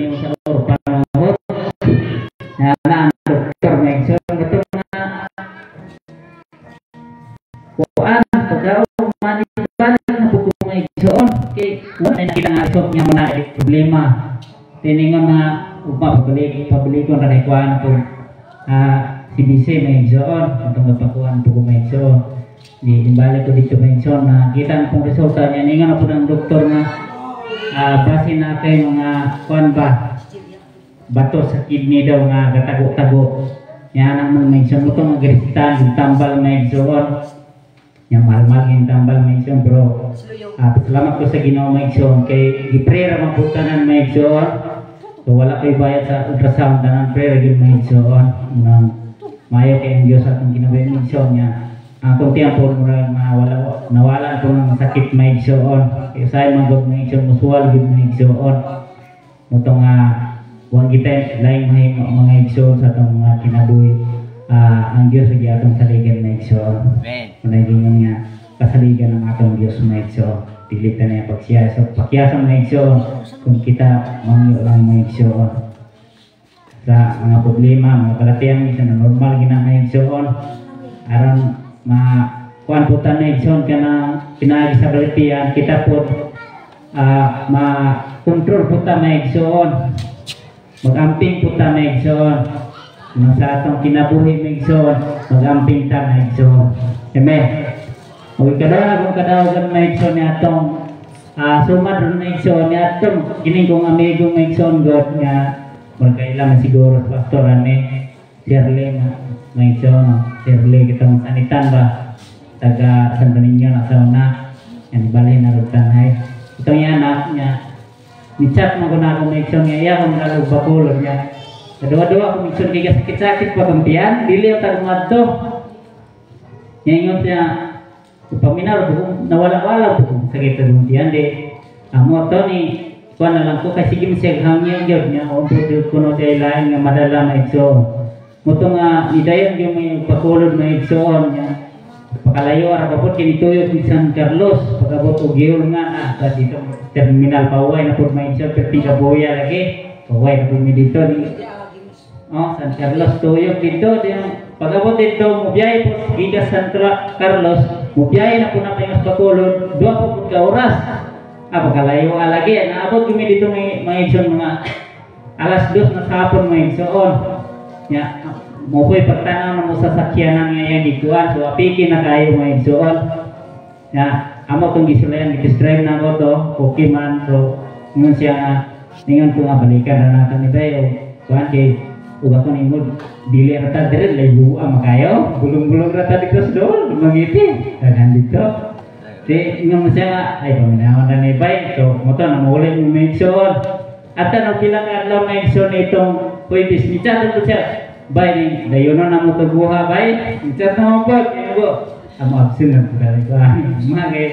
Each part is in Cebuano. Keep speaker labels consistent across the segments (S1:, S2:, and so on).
S1: nimo sa Orpano. Na na ang doktor mga igsoon ito nga kuan pagka balik na po ko, mga igsoon, kay wala na nakita nga result niya mo na problema. Tiningon nga upa pabalik pabalik ko na kuan ko CBC, mga igsoon. Itong magpakuan po ko, mga igsoon, di imbalik ko dito, mga igsoon, na kita na pong resulta niya. Ningon na po ng doktor nga base na kay mga kuan ba, bato sa kidney daw nga gatago-tago niya nang mga igsoon mo itong mga tambal, mga igsoon. Yang mahal-mahal yung tambal, mga igsoon, pero salamat ko sa Ginoo, mga igsoon, kay gi-free ra man po tanan, mga igsoon. So wala ko'y bayad sa ultrasound, tanan free ra gyud, mga igsoon. Nang maayo kay ang Dios atong kinabuhi, mga igsoon niya. Ang akong tiyan po murag mawala, nawala po ng sakit, mga igsoon. Kay usahay man gud, mga igsoon, musuwal gyud, mga igsoon. Mao nga wa kita laing mahimo, mga igsoon, sa atong mga kinabuhi. Ang Dios gyud atong saligan, mga igsoon.
S2: Amen.
S1: Managing nga kasaligan ng atong Dios, mga igsoon. Dili ta niya pagsiya. So pakyasa, mga igsoon, kung kita mangyo lang, mga igsoon, sa mga problema, mga balatian minsan na normal gina, mga igsoon. Aron ma kuan po ta, mga igsoon, kana pinaagi sa balatian kita po ma-control po ta, mga igsoon. Magamping po ta, mga igsoon. Nang sa atong kinabuhi, mga igsoon, magamping ta, mga igsoon. Amen. Okay, kada kung kadawagan, mga igsoon, ni atong sumad ron, mga igsoon, ni atong kining kong amigo, mga igsoon god nga magkaila man siguro sa pastor ani Shirley nga, mga igsoon, no? Shirley kitang sanitan ba, taga Santo Niño na sa una yan balhin na ron tanay itong yan anak niya. Ni-chat mo ko na ako, mga igsoon, nga iya kong nalog Bacolod niya. Kaduwa-duwa ko minsan kay sakit-sakit pa kong tiyan, dili ang tagong adto. Ngayon siya, paminaw ko nawala-wala po kung sakit sa kong tiyan di. Amo to ni kuan na lang ko kay sige mo siya hangyo gyud niya o pud kuno siya lain nga madala, mga igsoon. Mo to nga nidayon gyud may Bacolod, mga igsoon niya. Pakalayo ra pa pud kini tuyok ni San Carlos pagabot og gihol nga ah dito terminal paway na pud, mga igsoon, perti kabuya lagi. Paway na pud mi dito ni. Oh, San Carlos tuyok dito din pagabot dito mubiyahe po gikas San Carlos, mubiyahe na po na paingon Bacolod, duha po pud ka oras. Pagkalayo lagi naabot kami dito may mga igsoon mga alas 2 na sa hapon, mga igsoon. Nya mo ko'y pagtanaw na mo sa sakyanan nga yan gikuan, so apiki na kayo, mga igsoon. Nya amo tong gisulayan, gitest drive na ko to, okay man. So ingon siya nga ningon ko nga balikan na nato ni bayo kuan kay ug ako ningod dili ra ta dire, layo makayo, gulong-gulong ra ta dito sa dool mangiti daghan dito. Di ingon siya nga ay paminawon na ni bay. So mo to na mauli mo, mga igsoon, at ano pila ka adlaw, mga igsoon, itong Huwebes ni chat ko siya, "Bay, ni dayon na mo tuguha bay." Ni chat na mo po ko amo absent na po ko mga kay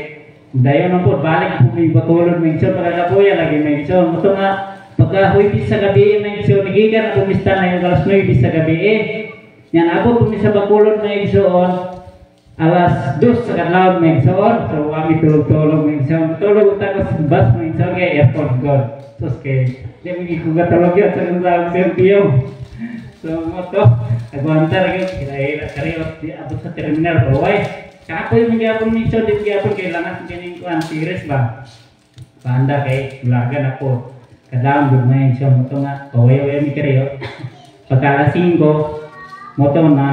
S1: dayon na po balik po may Bacolod, mga igsoon, pagkakapuya lagi, mga igsoon. Mo to nga pagka Huwebes sa gabi, mga igsoon, nagikan na pumista na yung alas 9 sa gabi eh. Yan, abot pumi sa Bacolod, mga igsoon, alas 2 sa kadlawon, mga igsoon. So kami tulog-tulog, mga igsoon. Tulog ta ko sa bus, mga igsoon, kay aircon god. Sus kay di mo ko katulog yun sa kadlawon sa piyo. So mo to, agwanta ra gyud kaya kariot di abot sa terminal baway. Kapoy man gyapon, mga igsoon, di gyapon kailangan kining kuan series ba. Panda kay ulagan ako. Kadlawon gud, mga igsoon, mo to nga paway-way mi kariyo. Pagka alas 5 mo to na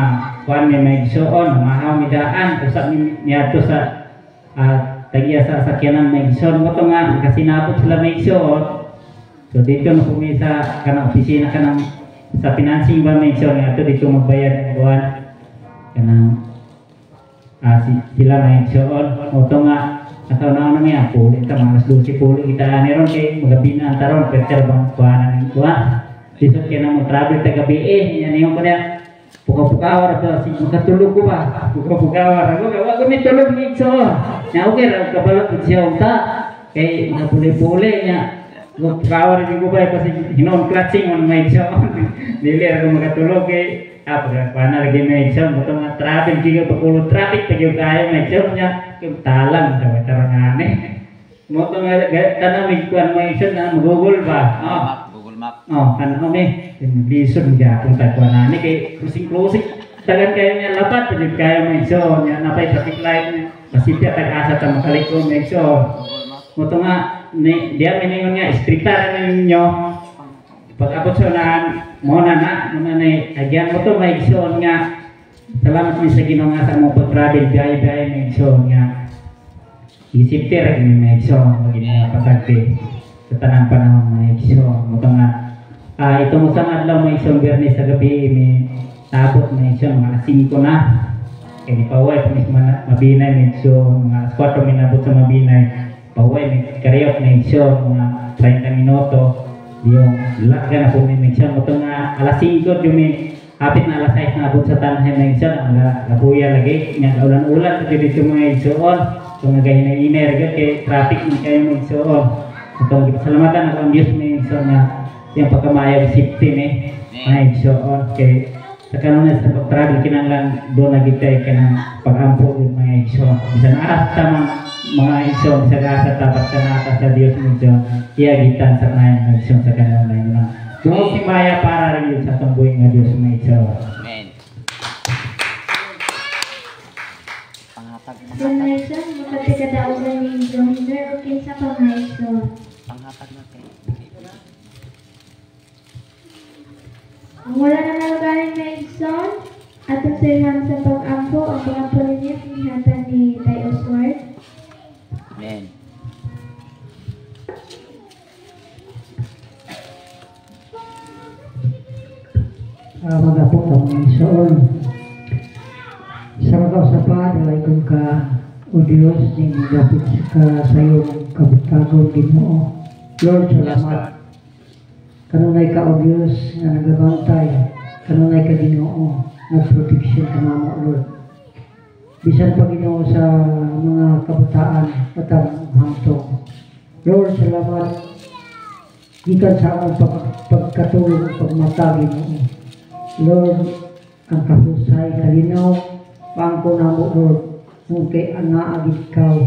S1: kuan mi, mga igsoon, mahaw mi daan usab mi niadto sa tagiya sa sakyanan, mga igsoon. Mo to nga kasinabot sila, mga igsoon. So dito na kumi sa kanang opisina kanang sa financing ba, mga igsoon, nga dito magbayad ng buwan kanang sila, mga igsoon. Mo to nga ataw na niya puli ta mga alas 12, puli kita ani ron kay magabi na ang taron peter bang kuhanan ng kuha. Lisod kay na mo travel ta gabi eh. Yan yung kunya puka-pukawa ra to si makatulog ko ba, puka-pukawa ra ko wa ko mi tulog ni igsoon nya. Okay ra kabalo pud siya unta kay makapuli-puli nya pukawa ra ko ba kasi hinon clutching on, mga igsoon, dili ra ko makatulog kay pagka na lagi, mga igsoon. Mo nga travel giga Bacolod, traffic pa gyud kayo, mga igsoon nya kay talang sa tarangane. Mo to nga tanang mig kuan, mga igsoon, na Google ba, oh.
S2: Map, Google Map.
S1: Oh, kan mi. Lisod gyapon ta kuan ani kay closing closing. Dagan kayo niya labat, pwede kayo mga igsoon, niya napay traffic light niya. Pasipya tag-asa ta makaliko mga igsoon. Mo nga, ni, diya miningon nga, istrikta na ninyo. Pag abot sa unahan, mo na ni, agyan mo to mga igsoon nga, salamat mi sa Ginoo nga sa among pag-travel, biyahe-biyahe mga igsoon nga, isipti ra kini mga igsoon, maging mga pasagdi sa tanang panahon mga igsoon. Mo to nga, itong usang adlaw mga igsoon, Biyernes sa gabi, may naabot mga igsoon, mga alas 5 na. Kaya ni paway, pamis Mabinay mga igsoon, mga alas 4 minabot sa Mabinay, paway, may kariyot mga igsoon, mga 30 minuto, yung laga na po may mga igsoon. Mo to nga alas 5, yung may hapit na alas 6 na abot sa Tanay mga igsoon, ang labuya lagi, nga ulan-ulan, kasi dito mga igsoon, so nga gahinay-inay, kay traffic man kayo mga igsoon. Ito, salamatan ako ang Diyos mga igsoon nga yung pagkamayo safety ni mga igsoon. Kay sa kanunay sa pag-travel, kinahanglan doon na gitay kanang pag-ampo yung mga igsoon. Bisan asa man mga igsoon, sa asa tapat ka na sa Diyos mga igsoon, iya gitan sa kanayan mga igsoon sa kanunay mga tungod si Maya para rin yun sa atong buhi nga Diyos mga igsoon.
S2: Amen. Panghatag,
S3: So, Nelson, makapikadaogan ni Joiner o kinsa pa mga igsoon.
S2: Panghatag na kay.
S3: Ang wala na nalugarin mga igsoon, atong sirhan sa pag-ampo, ang pag-ampo ninyo, hinihatan ni Tay Oswald.
S2: Amen.
S4: Mag-apo ka mga igsoon. Sa mga usapan, alay kong ka, O Diyos, ni magapit ka sa iyong kabutagon Ginoo. Lord, salamat. Kanunay ka, O Diyos, nga nagabantay. Kanunay ka, Ginoo, nagproteksyon ka namo, Lord. Bisan pa, Ginoo, sa mga kabataan at ang hangtong. Lord, salamat. Gikan sa among pagkatulog at pagmata, Ginoo. Lord, ang kahusay, kalinaw, pangko namo, Lord, kung kay anaagit ikaw,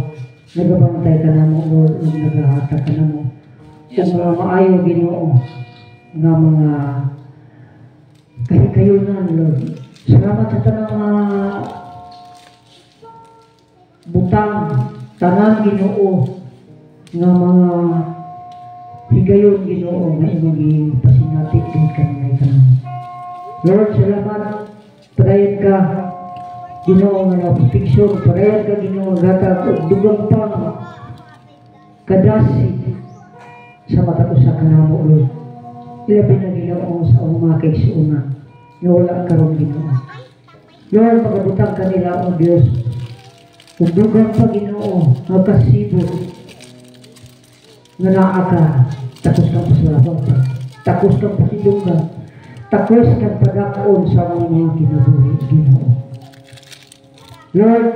S4: nagabantay ka namo, Lord, ug nagahatag ka namo.
S2: Yes,
S4: Kung mga maayo, Ginoo, nga mga kahikayunan, Lord. Salamat sa tanang mga butang, tanan, Ginoo, nga mga higayon, Ginoo, nga imong pasinati din kanunay kanunay. Lord, salamat. Padayon ka, Ginoo, nga naproteksyon. Padayon ka, Ginoo, nga gatag og dugang pang kadasi sa matag usa ka namo, Lord. Ilabi na, Ginoo, sa among mga kaigsuonan nga wala karon, Ginoo. Lord, pagabutang kanila, O Dios, ug dugang pa, Ginoo, nga kasibot nga naa ka, takos kang pasalamat, takos kang pasidunggan, takos kang padakon sa among mga kinabuhi, Ginoo. Lord,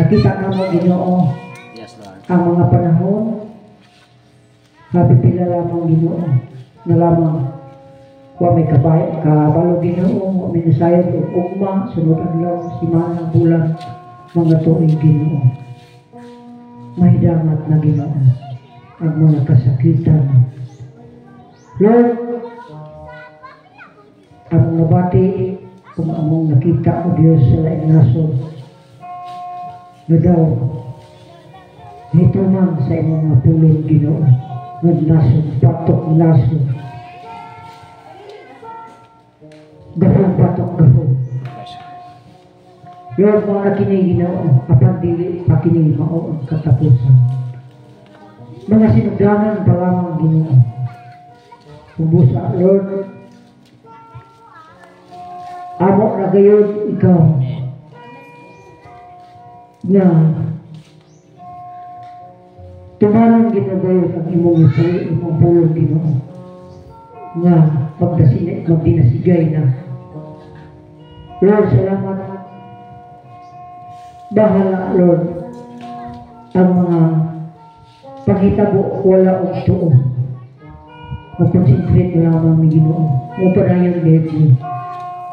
S4: nakita namo, Ginoo,
S2: Yes, Lord.
S4: ang mga panahon, habi pila lamang, Ginoo, na lamang wa may kabalo, Ginoo, wa may nasayod og ugma, sunod adlaw, simana, bulan, mga tuig, Ginoo. Mahidangat na, Ginoo, ang mga kasakitan. Lord, among nabati, kung among nakita, O Diyos, sa laing nasod, nga daw, hituman sa imong mga pulong, Ginoo, nga nasod, batok nasod, gahom, batok gahom. Lord, mga na kini, Ginoo, apan dili pa kini mao ang katapusan. Mga sinugdanan pa lamang, Ginoo. Busa, Lord, amo na gayud ikaw na tumaran ginagayod ang imong imong pulong, Ginoo, nga magdinasigay na. Lord, salamat. Bahala, Lord, ang mga panghitabo wala og tuo. Mag-concentrate na lamang ni Ginoo. Mupadayon gayud ni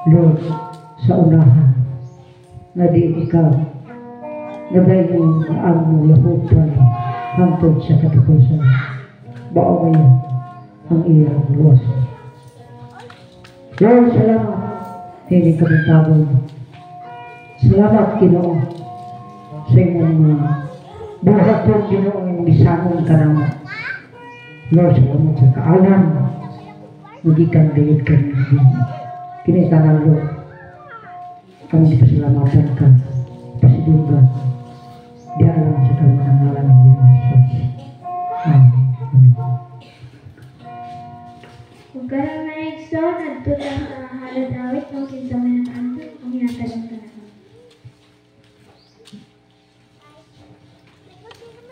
S4: Lord sa unahan na di ikaw nagayon ang lahutay hangtod sa katapusan. Bao ngayon ang iyang luwas. Lord, salamat. Hindi kabuntagon. Salamat, Ginoo, sa imong mga buhaton, Ginoo, imong gisangon ka namo. Lord, salamat sa kaalam. Mugikan gayud kami, Ginoo. Kini tanan, Lord. Kami gipasalamatan ka. Pasidunggan. Di alam sa kamanang ngalan ng Ginoo Jesus. Amen. Amen.
S3: Ug karon mga igsoon, adto ta sa halad awit kung kinsa may nakaantos ang ihatag ang panahon.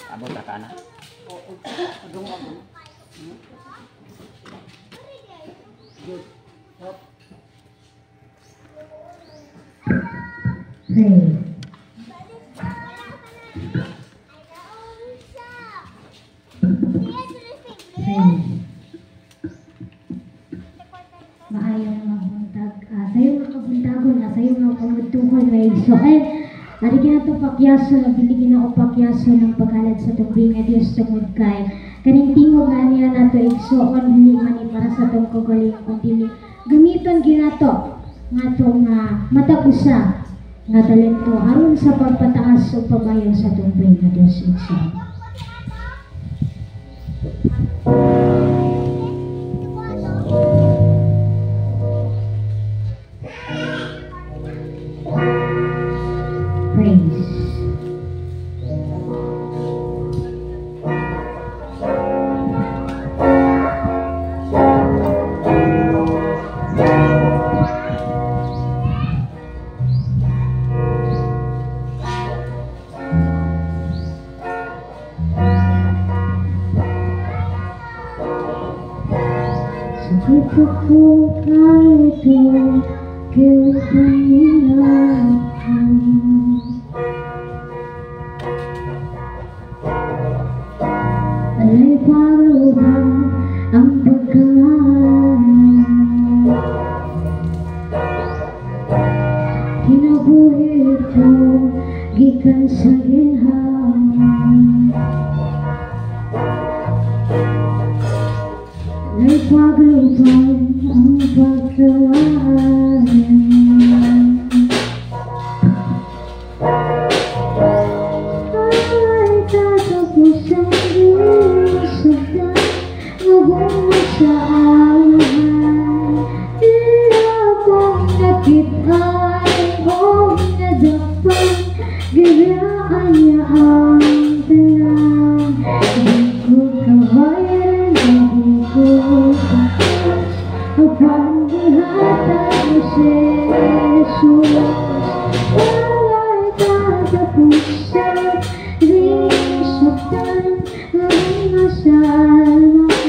S2: Abot ta ka na.
S3: Hey.
S5: Hey. Maayong mga buntag. Sayo nga kabuntagon, sayo nga kamudtuhon, may igsoon. Ari kinato pakyaso, nabili ako pakyaso ng paghalad sa tubig nga Dios tungod kay kaning tingog nga niya nato igsoon, dili man ni para sa tong kagaling kundi gamiton ginato nga to nga matag usa nga talento aron sa pagpataas ug pamayo sa tubig nga Dios igsoon. Praise. Sakit ako kahit Alay paglubang ang pagkamay. Kinabuhi ko gikan sa ginhawa. Alay paglubang ang pagkamay. Ay katapusan di masabtan, magungo sa amahan. Tila kong nakit-an o nadakpan, gibiyaan niya ang tanan. Di ko kabayan, di ko tapos, apan gihatag mo si Jesus. Wala'y katapusan, di masabtan, magungo sa amahan.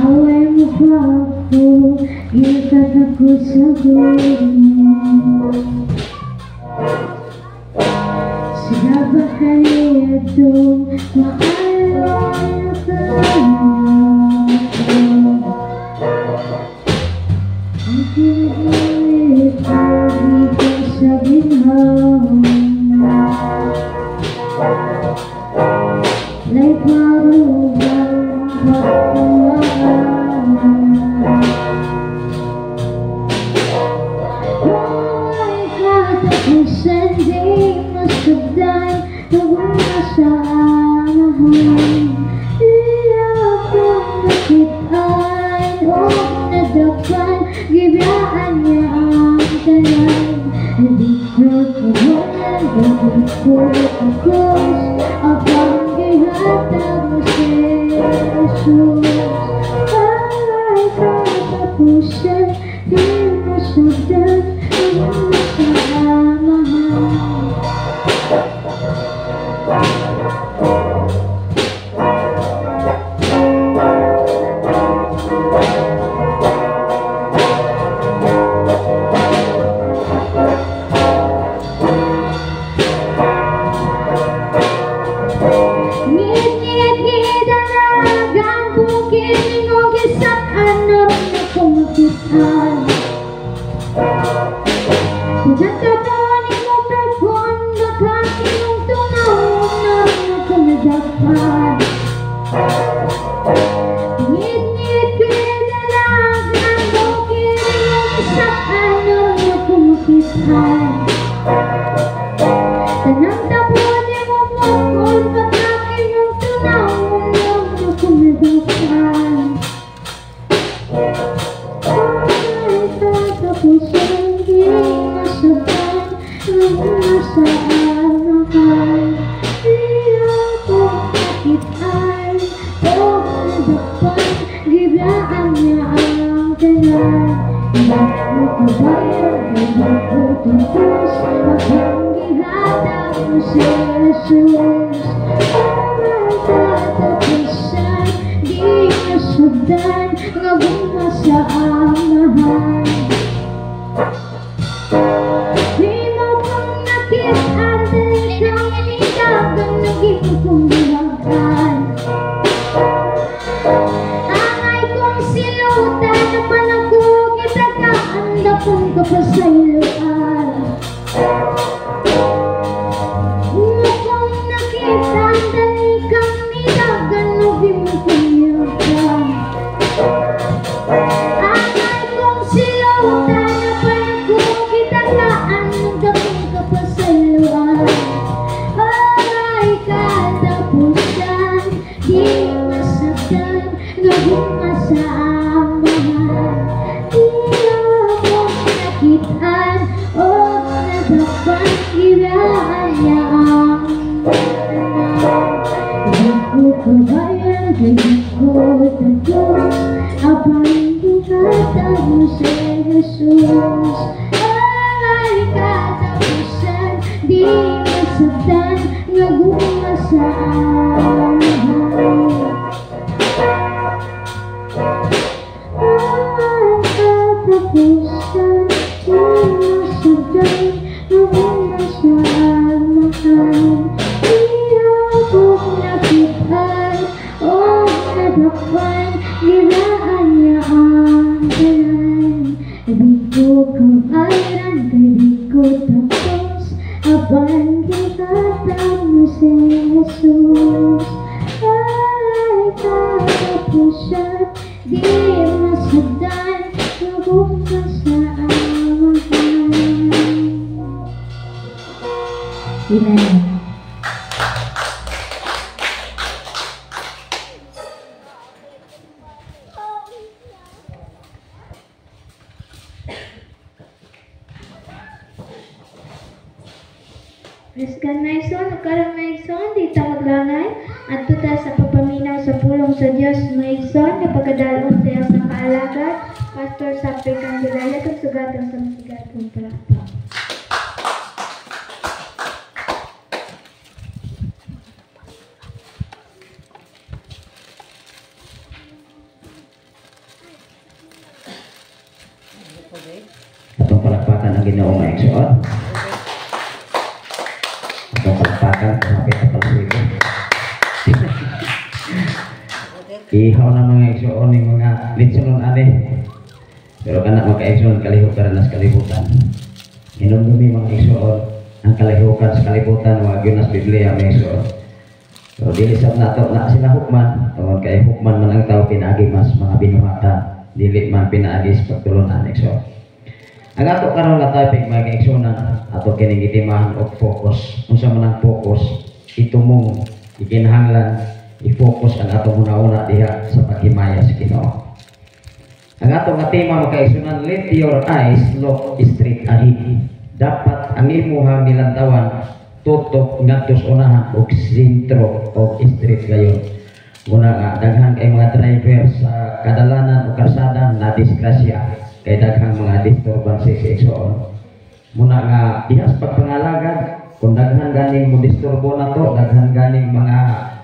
S5: Away mo pa ako, gikan ako sa gulo. Sila ba kaya itong maalala ka? Ang kinabuhi ko gikan sa ginhawa. Lay paglubang pagkumaan. Wala'y katapusan, di masabdan, magungo sa amahan. Tila akong nakit-an o nadakpan, gibiyaan niya ang tanan. Di ko kabayan, di ko tapos, apan gihatag mo si Jesus. Wala'y katapusan, di masabdan, magungo sa amahan. Ngit-ngit-ngit ang agang bukid, ningog isak-an, naroon ako makitaan. Pagkatapon mo prapon, baka sinong tunaw, naroon ako nadakpan. ko tapos, apan gihatag mo si Jesus. Ang katapusan, di masabtan, nga gugma sa Amahan. Di mo kong nakit-an, dali kang nidagan, naging kong gihagan. Angay kong silutan, naman ako gitagaan, dapong ka pa sa iluan. Mukong nakita, dali kang nidagan, naging kong gihagan. Angay kong silutan, naman ako gitagaan, dapong ka pa sa iluan. Ay, katapusan, di masaktan, nga gugma sa Amahan. Di ako nakitaan, o nadakpan, gibiyaan niya ang tanan. Di ko kabayan, kay di ko tapos, apan gihatag mo si Jesus. Ay, katapusan, di masabtan, nga gugma sa Amahan. Ang katapusan, di masabtan, nga gugma sa Amahan. Di ako nakitaan, o nadakpan, gibiyaan niya ang tanan. Di ko kabayan, kay di ko tapos, apan gihatag mo si Jesus. Ay, katapusan, di masabtan, nga gugma sa Amahan. Amen.
S3: Praise God, mga igsoon. Ug karon mga igsoon, di ta maglangay. Adto ta sa pagpaminaw sa pulong sa Dios, mga igsoon, nga pagkadalon sa sa kaalagad, Pastor Sapre Candelaria, ug sugatan sa masigatong palakpak.
S1: Atong palakpakan ang Ginoo mga igsoon. Atong palakpakan kapit sa palsibo. Ihaw na mga igsoon ni mga litsonon ani. Pero kana mga kaigsoon kalihok ka sa kalibutan. Hinumdumi mga igsoon ang kalihukan sa kalibutan wa gyud nas Biblia mga igsoon. Pero dili sab nato na sila hukman, tungod kay hukman man ang tao pinaagi mas mga binuhatan, dili man pinaagi sa pagtulunan igsoon. Ang ato karon nga topic mga kaigsuonan, ato kining gitimahan og focus. Unsa man ang focus? Itumong ikinahanglan i-focus ang atong hunahuna diha sa paghimaya sa Ginoo. Ang atong nga tema mga kaigsuonan, let your eyes look straight ahead. Dapat ang imuhang nilantawan tutok ngadto sa unahan og sentro og straight gayon. Una nga daghan kay mga driver sa kadalanan o karsada na disgrasya kay daghang mga disturbances sa igsoon. Muna nga diha sa pagpangalagad kung daghan ganing mo disturbo nato, daghan ganing mga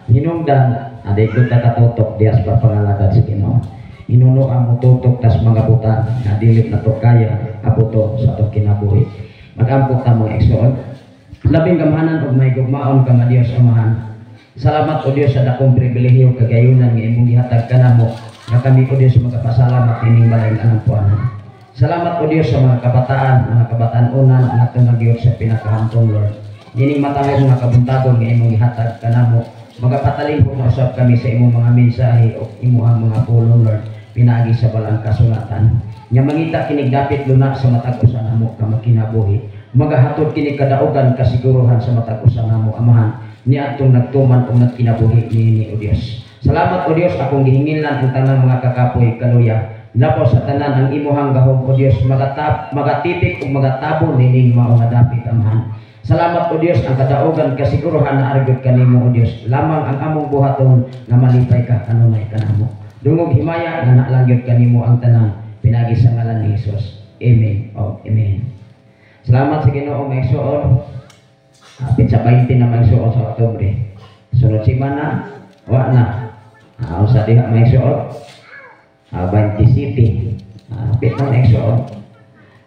S1: hinungdan, aday gud ta katutok diha sa pagpangalagad sa Ginoo. Hinuno ang motutok tas mga butan nga dili nato kaya abuto sa atong kinabuhi. Mag-ampo ta mga igsoon. Labing gamhanan ug may gugmaon ka nga Dios Amahan. Salamat o Dios sa dakong pribilehiyo kagayunan nga imong gihatag kanamo nga kami o Dios magapasalamat ining balay nga anang. Salamat o Dios sa mga kabataan, mga kabatan-unan nga atong nagyod sa pinakahamtong Lord. Nining matahong mga kabuntagon nga imong gihatag kanamo, magapatalingkod na usab kami sa imong mga mensahe o imuhang mga pulong Lord, pinaagi sa balang kasulatan. Nya mangita kinig dapit luna sa matag usa namo ka makinabuhi. Magahatod kini kadaugan kasiguruhan sa matag usa namo Amahan niadtong nagtuman ug nagkinabuhi niini o Dios. Salamat o Dios akong gihingilan ang tanang mga kakapoy kaluya. Lapaw sa tanan ang imuhang gahom o Dios magatipik ug magatabon nining mao nga dapit Amahan. Salamat o Dios ang kadaugan kasiguruhan na argyod kanimo o Dios. Lamang ang among buhaton nga malipay ka kanunay kanamo. Dungog himaya nga nalangyod kanimo ang tanan pinaagi sa ngalan ni Hesus. Amen o amen. Salamat sa Ginoo, mga igsoon. Hapit sa 20 na, mga igsoon, sa Oktubre. Sunod semana, wa na. Sa diha, mga igsoon? 27. Hapit na, mga igsoon.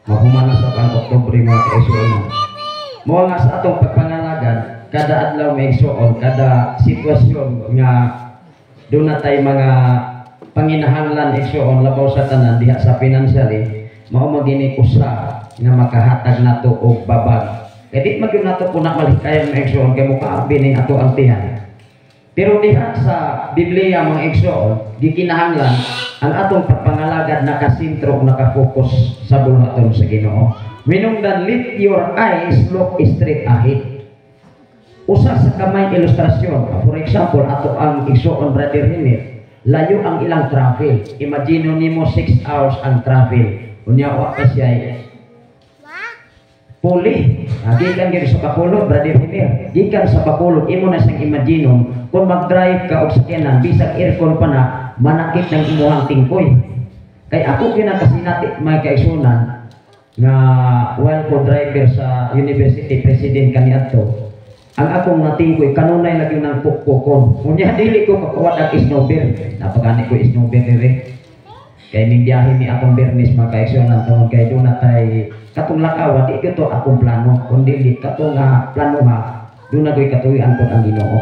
S1: Mahuman na sa pang Oktubre, mga kaigsoon. Mao nga sa atong pagpangalagad, kada adlaw, mga igsoon, kada sitwasyon nga doon na tay mga panginahanglan, igsoon, labaw sa tanan diha sa financially, mao magini usa nga makahatag nato og babag. Kay di man gyud nato kuna malikayan, mga igsoon, kay mukaabi ning ato ang tihan. Pero diha sa Biblia, mga igsoon, gikinahanglan ang atong pagpangalagad nakasentro o nakapokus sa buluhaton sa Ginoo. Minungdan, "Let your eyes look straight ahead." Usa sa kamay ilustrasyon, for example, ato ang igsoon Brother Hinit, layo ang ilang travel. Imagine nimo, 6 hours ang travel. Unya wa pa siya puli. Gikan gyud sa Bacolod, Brother Hinir. Gikan sa Bacolod, imo na siyang imagine kung mag-drive ka og sakyanan, bisag aircon pa na, manakit ng imuhang tingkoy. Kay ako kinakasinati, mga kaigsunan, nga while ko driver sa university, president kaniadto, ang akong natingkoy kanunay lagi ng pukpukon. Unya dili ko makuwat ang snowbear. Napagani ko snowbear dire. Kay ning biyahe ni akong Bernis, mga kaigsunan, tungod kay doon na tay katong lakaw, di ko to akong plano kundi dili katong nga plano ha, doon na ko'y katuwian ko ang Ginoo.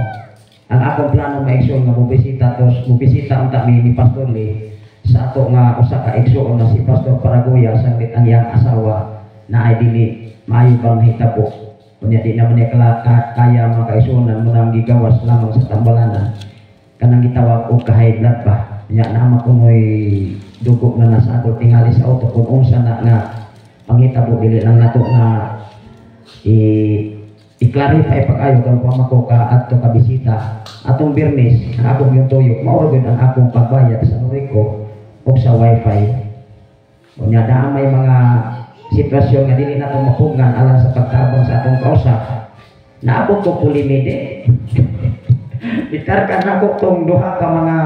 S1: Ang akong plano, mga igsoon, nga mobisita tos mobisita unta mi ni Pastor Lee sa ato nga usa ka igsoon na si Pastor Paragoya, sanglit ang iyang asawa na ay dili maayo pang nahitabo. Unya di naman niya kaya, mga kaigsuonan, mo nang gigawas lamang sa tambalanan kanang gitawag og ka-high blood ba. Nya nama kunoy dugo na nasagol tingali sa auto. Kung unsa na nga panghitabo, dili lang nato nga i-clarify pag-ayo kung pa ko ka adto ka bisita atong Biyernes. Ang akong yung tuyok mao gyud ang akong pagbayad sa Noriko o sa wifi. Unya daa may mga sitwasyon nga dili nato mapungan alang sa pagtabang sa atong kausa. Naabot ko pulimide, itarkan nako tong duha ka mga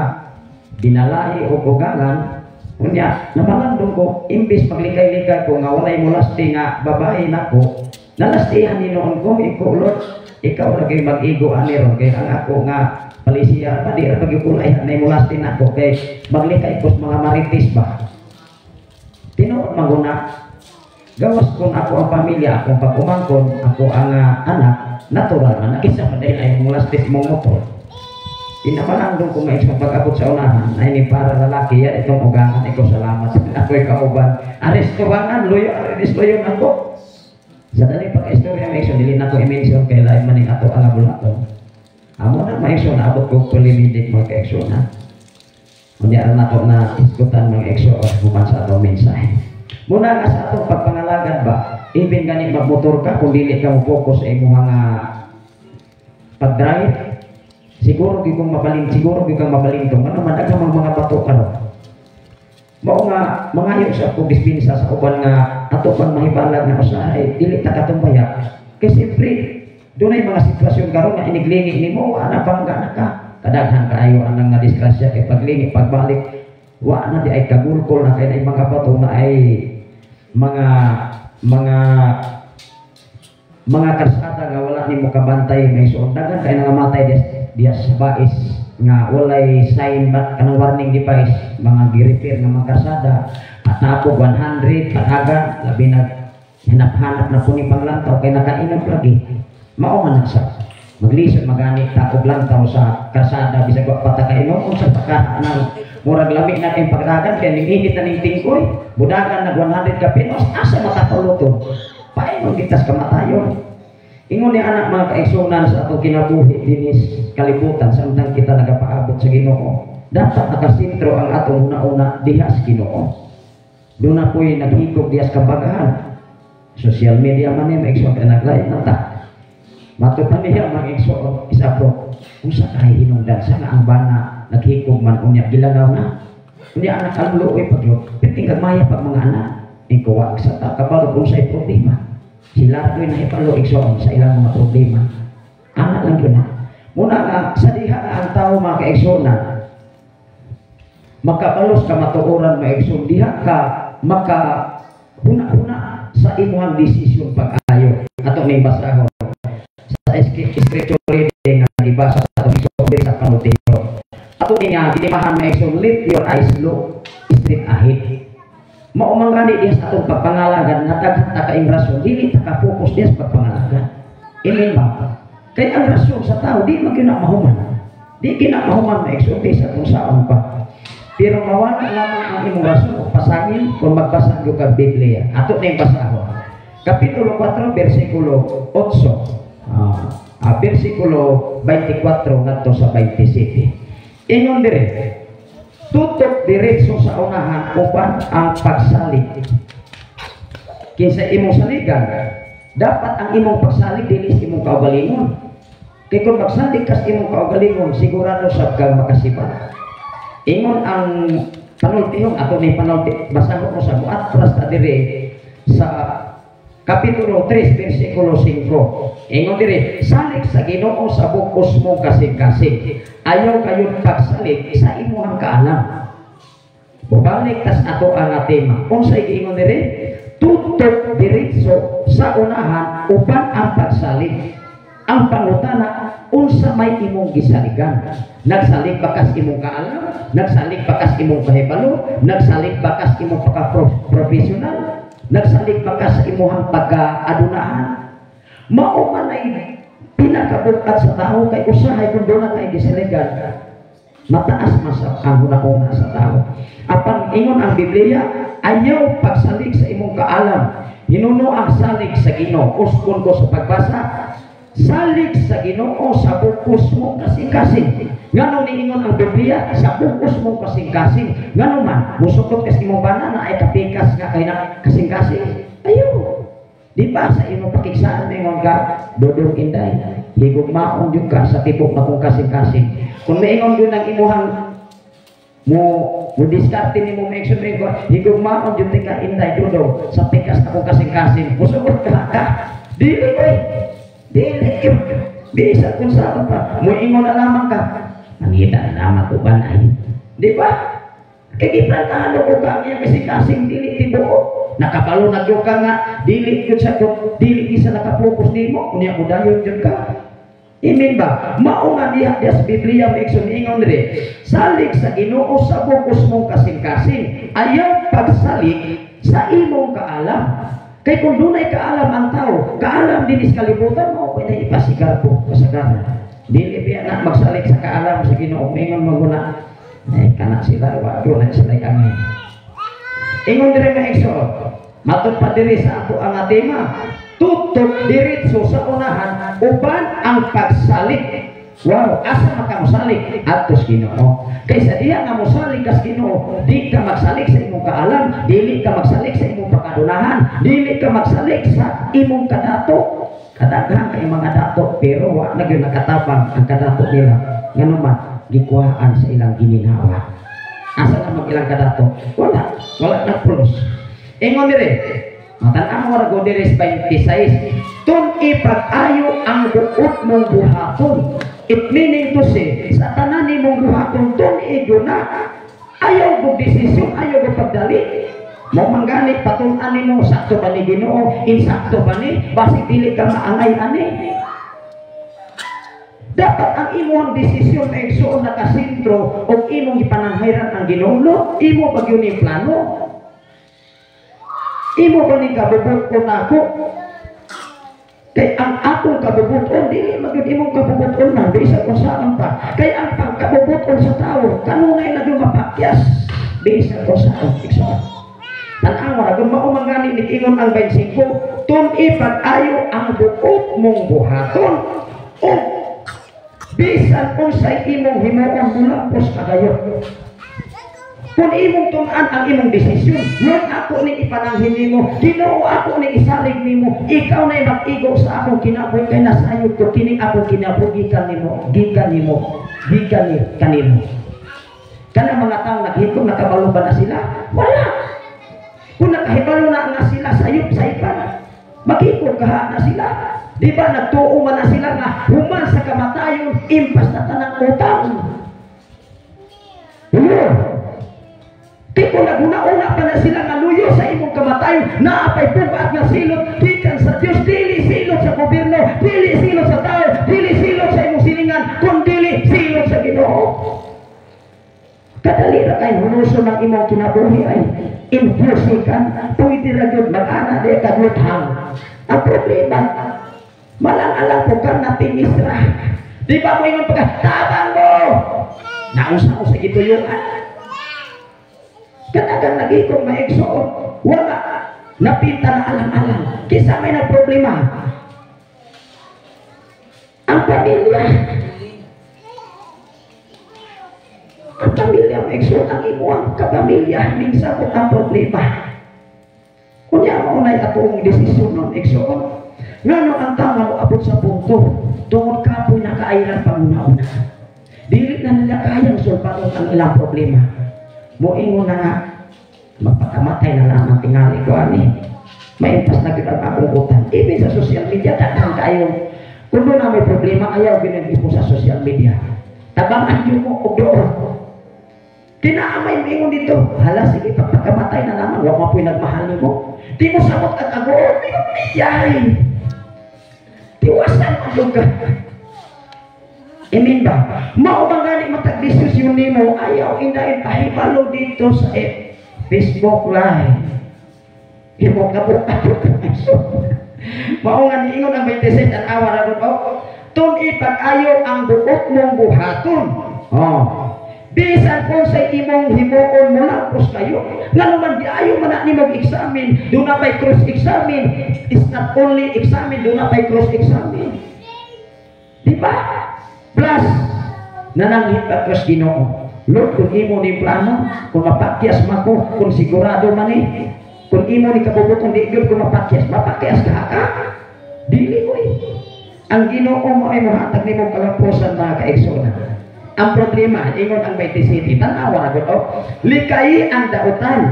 S1: binalahi o ugangan. Unya namalandong ko, imbis maglikay-likay ko nga walay mulasti nga babae nako, nalastihan ni noon ko. Iko, Lord, ikaw lagi mag-igo ani ron, kay ang ako nga palisiya pa di ra pagkulay na mulasti nako, kay maglikay ko sa mga marites ba. Tinuod maguna, gawas kung ako ang pamilya, akong pag-umangkon, ako ang anak, natural man nakisa man dahil ay mulasti sa mong motor. Pinamalangdong ko maisang pag-abot sa unahan ay ni para lalaki ya itong ugangan. Ikaw, salamat, ako'y kauban arestuhan, luyo arestuhan ako sa dali pag-istorya, maison. Dili na ko i-mention kay lain man ning ato ang bulaton. Amo na, maison, naabot ko pulimidik, mga kaigsoon na. Unya ra nato na isgutan, mga igsoon, human sa atong mensahe. Muna nga sa atong pagpangalagad ba, even gani magmotor ka, kung dili ka mo focus sa imong nga pag-drive, siguro gyud kong mabalin, siguro gyud kang mabalintong. Ano man daghang mga bato karon. Mao nga mangayo sa ako dispensa sa uban nga ato pang mahibalag nga usahay dili ta katumbaya. Kay siyempre dunay mga sitwasyon karon nga iniglingi nimo, wa na bangga na ka. Kadaghan kaayo anang nga disgrasya kay paglingi pagbalik wa na di ay kagulkol na kay na mga bato na ay mga karsada nga wala nimo kabantay, may suot. Daghan kay nangamatay diya diya sa bais nga walay sign ba, kanang warning device, mga gi-repair nga mga karsada, patapog 100 patagan, labi na hanap-hanap na puni panglantaw kay nakainom lagi. Mao man na sa maglisod magani ta og lantaw sa karsada bisag wa pa ta kainom, unsa pa ka anang murag lami na kay pagdagan kay ning init na ning tingkoy, budagan nag 100 ka pinos, asa matakaluto, paingon gitas kamatayon. Ingon ni anak, mga kaigsunan, sa atong kinabuhi dinis kalibutan samtang kita nagapaabot sa Ginoo, dapat nakasentro ang atong una-una diha sa Ginoo. Doon na po'y naghigog diha sa kabagahan. Social media man ni, mga igsoon, kay naglain na ta. Mato pa niya, mga igsoon, isa po, unsa kay hinungdan sa nga ang bana naghigog man, unya gilanaw na. Unya anak ang luoy pagyo, piting kagmaya pag mga anak. Ikaw sa ta kabalo kung sa'y problema. Sila ko'y nahipalo, igsoon, sa ilang mga problema. Anak lang yun ha. Muna nga, sa diha nga ang tao, mga kaigsunan, makabalos ka matuoran, mga igsoon, diha ka maka huna-huna sa
S6: sa imuhang desisyon pag-ayo. Ato ning basahon sa scripture reading nga gibasa sa atong igsoon diri sa panultihon. Ato ning nga ginimahan, mga igsoon, "Let your eyes look straight ahead." Mao man gani diha sa atong pagpangalagad nga daghan ta kaing rason dili ta ka-focus diha sa pagpangalagad. Amen ba? Kay ang rason sa tao di man gyud na mahuman. Di gyud na mahuman, mga igsoon, sa kung saan pa. Pero mawala lamang ang imong rason o pasangil kung magbasa gyud ka Biblia. Ato ning basahon. Kapitulo 4 bersikulo 8. Bersikulo 24 ngadto sa 27. Ingon dire, tutok diretso sa unahan uban ang pagsalig. Kinsa imong saligan, dapat ang imong pagsalig dili sa imong kaugalingon. Kay kung magsalig kas imong kaugalingon, sigurado sab kang makasibat. Ingon ang panultihon, ato ni panulti, basahon ko sa buat ta dire sa Kapitulo 3, versikulo 5. Ingon dire, salig sa Ginoo sa bug-os mong kasing-kasing. Ayaw kayon pagsalig sa imuhang kaalam. Bubalik tas ato ang tema. Unsay giingon dire? Tutok diretso sa unahan uban ang pagsalig. Ang pangutana, unsa may imong gisaligan? Nagsalig ba kas imong kaalam? Nagsalig ba kas imong kahibalo? Nagsalig ba kas imong pagka-professional? Nagsalig ba ka sa imuhang pagka-adunahan? Mao man ay pinakabukat sa tao kay usahay kung doon na kay gisaligan, mataas man sa ang hunahuna sa tao. Apan ingon ang Biblia, ayaw pagsalig sa imong kaalam. Hinuno ang salig sa Ginoo. Uskon ko sa pagbasa, salig sa Ginoo sa bug-os mo kasing-kasing. Ngano niingon ang Biblia sa bug-os mo kasing-kasing? Ngano man musukot kas imong bana na ay kapikas nga kay na kasing-kasing? Ayaw. Di ba sa imong pakigsaan ningon ka, "Dodong Inday, higugmaon jud ka sa tibok na kong kasing-kasing." Kung maingon jud ang imuhang mo mo diskarte nimo, mo action mo, "Higugmaon jud ka, Inday Dodong, sa pikas akong kasing-kasing," musugot ka ka? Dili oy. Dili yun. Bisa kung saan pa. Muingon na lamang ka. Mangita na lamang ko ba na? Di ba? Kay giplantado ko ka ang iyang kasing-kasing dili tibuok. Nakabalo na gyud ka nga dili gyud sa dili isa nakapokus nimo unya mo dayon gyud ka. Amen ba? Mao nga diha diha sa Biblia, may igsoon, ingon dire, salig sa Ginoo sa bug-os mong kasing-kasing. Ayaw pagsalig sa imong kaalam. Kay kung dunay kaalam ang tao, kaalam dinhi sa kalibutan mo pwede ipasigar po kasagaran. Dili biya na magsalig sa kaalam sa Ginoo, ingon mo guna. Eh kana sila wa na sila kami. Ingon dire, mga igsoon, matod pa diri sa ato ang tema, tutok diretso sa unahan uban ang pagsalig. Wow, asa makamusalig? Adto sa Ginoo. Kay sa diha nga mosalig kas Ginoo, di ka magsalig sa imong kaalam, dili ka magsalig sa imong pakadunahan, dili ka magsalig sa imong kadato. Kadaghan kay mga dato pero wa na gyud nakatabang ang kadato nila. Ngano man gikuhaan sa ilang gininhawa. Asa na mag ilang kadato? Wala, wala na plus. Ingon dire, matan-aw ra go dire sa 26. Tun-i pag-ayo ang buot mong buhaton. It meaning to say, sa tanan nimong buhaton, tun-i gyud na. Ayaw og desisyon, ayaw og pagdali. Mo manggani patun-an nimo, sakto ba ni Ginoo, insakto ba ni, basig dili ka maangay ani. Dapat ang imong desisyon ay igsuon nakasentro og imong ipananghiran ang Ginoo. No, imo pa gyud ni plano. Imo ba ni kabubuton nako? Kay ang akong kabubuton dili magyud imong kabubuton man bisan kung saan pa. Kay ang pagkabubuton sa tao kanunay na gyud mapakyas bisan kung saan, igsoon. Tan-awa ra kung mao man gani ni-ingon ang 25, tun-i pag-ayo ang buot mong buhaton o bisan unsay imong himuon mulampos kagayo. Kung imong tun-an ang imong desisyon, Lord, ako ni ipananghin nimo, Ginoo, ako ni isalig nimo, ikaw na mag-igo sa akong kinabuhi kay nasayod ko kining akong kinabuhi gikan nimo, gikan nimo, gikan ni kanimo. Kana mga tao naghitong nakabalo ba na sila? Wala. Kung nakahibalo na nga sila sayop sa ipan, maghikog kaha na sila. Di ba nagtuo man na sila nga human sa kamatayon impas na tanang utang. Hello. Kay kung naguna-una pa na sila nga luyo sa imong kamatayon, pag-ayo, naa pay bugat nga silot gikan sa Dios, dili silot sa gobyerno, dili silot sa tao, dili silot sa imong silingan, kundi silot sa Ginoo. Kadali ra kay hunuson ang imong kinabuhi ay infusikan, pwede ra gyud mag-ana di kaglutang. Ang problema, malang-alang po kang natingis ra. Di ba mo ingon pagka, tabang mo! Nausa ko sa gituyuan. Kanagang nagikong maigsoon, wala, napinta na alang-alang. Kisa may nagproblema. Ang pamilya. Ang pamilya maigsoon, ang imuang kapamilya, minsan po ang problema. Kunya mo na'y atong desisyon nun, igsoon. Ngano ang tama mo abot sa punto, tungod kapoy na kaailan panguna-una. Dili na nila kayang sulparon ang ilang problema. Moingon na nga, magpakamatay na lang ang tingali ko ani. Maimpas na gyud ang akong utang. Even sa social media, daghan kayo. Kung doon na may problema, ayaw ginag-ipo sa social media. Tabangan yun mo og doon. Kinaamay moingon dito, hala sige, pagpakamatay na lamang, wa mo po'y nagmahal nimo. Di mo samot ang agoon, di mo miyay. Tiwasan ang lugar. Amen ba? Mao ba gani matag desisyon nimo, ayaw inain pahibalo dito sa Facebook Live. Imo ka po. Mao nga niingon ang 26 ang awa ra gud oh. Tun-i pag-ayo ang buot mong buhaton. Oh. Bisan kung sa imong himuon mo lampos kayo, ngano man di ayo man na nimo examine, do na pay cross examine. It's not only examine, do na pay cross examine. Di ba? Plus nananghit ka cross Ginoo. Lord, kung imo ni plano, kung mapakyas man ko, kung sigurado man ni, kung imo ni kabubuton di gyud ko mapakyas, mapakyas ka ka? Dili oy. Ang Ginoo mo ay mohatag nimo kalamposan mga kaigsoon. Ang problema, ingon ang 27, tanawa na gud oh. Likay ang dautan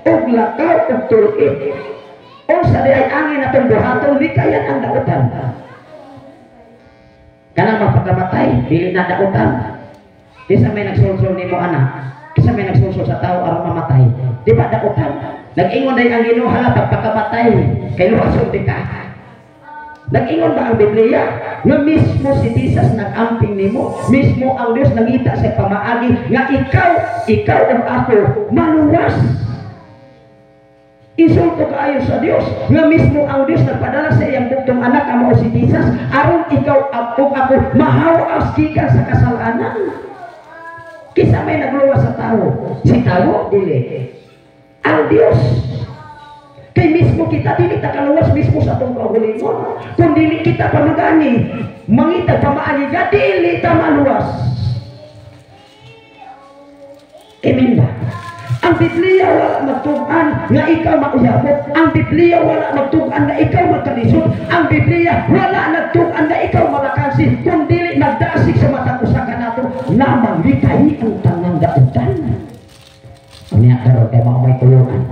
S6: ug lakaw ug tul-id. Unsa di ay angin atong buhaton, likayan ang dautan. Kanang mapakamatay, dili na dautan. Kisa may nagsulsul nimo anak, kisa may nagsulsul sa tao aron mamatay. Di ba dautan? Nag-ingon day ang Ginoo, hala pagpakamatay, kay luwason di ka. Nag-ingon ba ang Biblia? Nga mismo si Jesus nag-amping nimo, mismo ang Dios nangita sa pamaagi nga ikaw ug ako maluwas. Insulto kaayo sa Dios nga mismo ang Dios nagpadala sa iyang bugtong anak nga mao si Jesus aron ikaw ug ako mahawas gikan sa kasalanan. Kinsa may nagluwas sa tao? Si tao dili. Ang Dios. Kay mismo kita dili ta kaluwas mismo sa atong kaugalingon. Kung dili kita pamagani, mangita pamaagi ka, dili ta maluwas. Amen ba? Ang Biblia wala magtug-an nga ikaw mauyabot. Ang Biblia wala magtug-an nga ikaw magkalisod. Ang Biblia wala nagtug-an nga ikaw malakansi. Kung dili magdasig sa matag usa ka nato, lamang likayi ang tanang dautan. Unya karon kay mao may tulungan.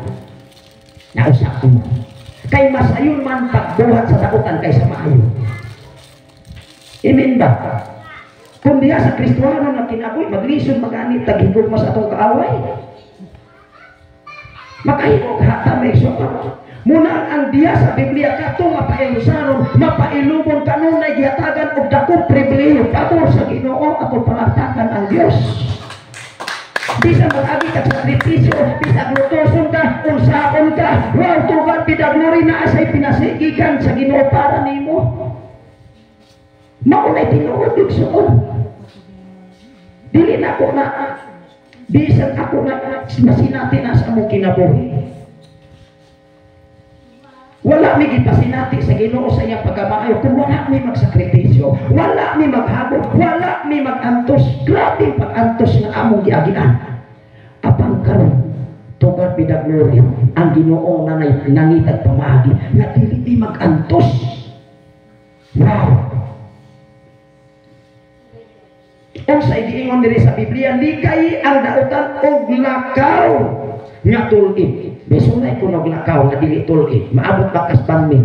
S6: Nausa ko mo. Kay masayon man pagbuhat sa dautan kaysa maayo. Amen ba? Kung diha sa Kristohano na kinabuhi, maglisod magani taghigog mas atong kaaway. Makahimo ka may suot. Muna ang diha sa Biblia kato mapailusanon, mapailubon kanunay gihatagan og dakong pribilehiyo pabor sa Ginoo atong panagtakan ang Dios. Bisan mag-agi ka sa sakripisyo, bisan lutoson ka, unsaon ka, wow, tugan, bidagnori na asay pinasigikan sa Ginoo para nimo. Maunay tinuod igsoon. Dili na ako na, bisan ako na masinati na sa among kinabuhi. Wala mi gipasinati sa Ginoo sa iyang pagkamaayo kung wala mi magsakripisyo, wala mi maghabol, wala mi magantos. Grabe pag-antos nga among giagian. Apang karon, to God be the glory, ang Ginoo nanay nangitag pamaagi nga dili mi magantos. Wow. Unsa giingon diri sa Biblia, likay ang dautan og lakaw nga tul-id. Bisunay kunog lakaw nga dili tul-id, maabot pa kas panmil.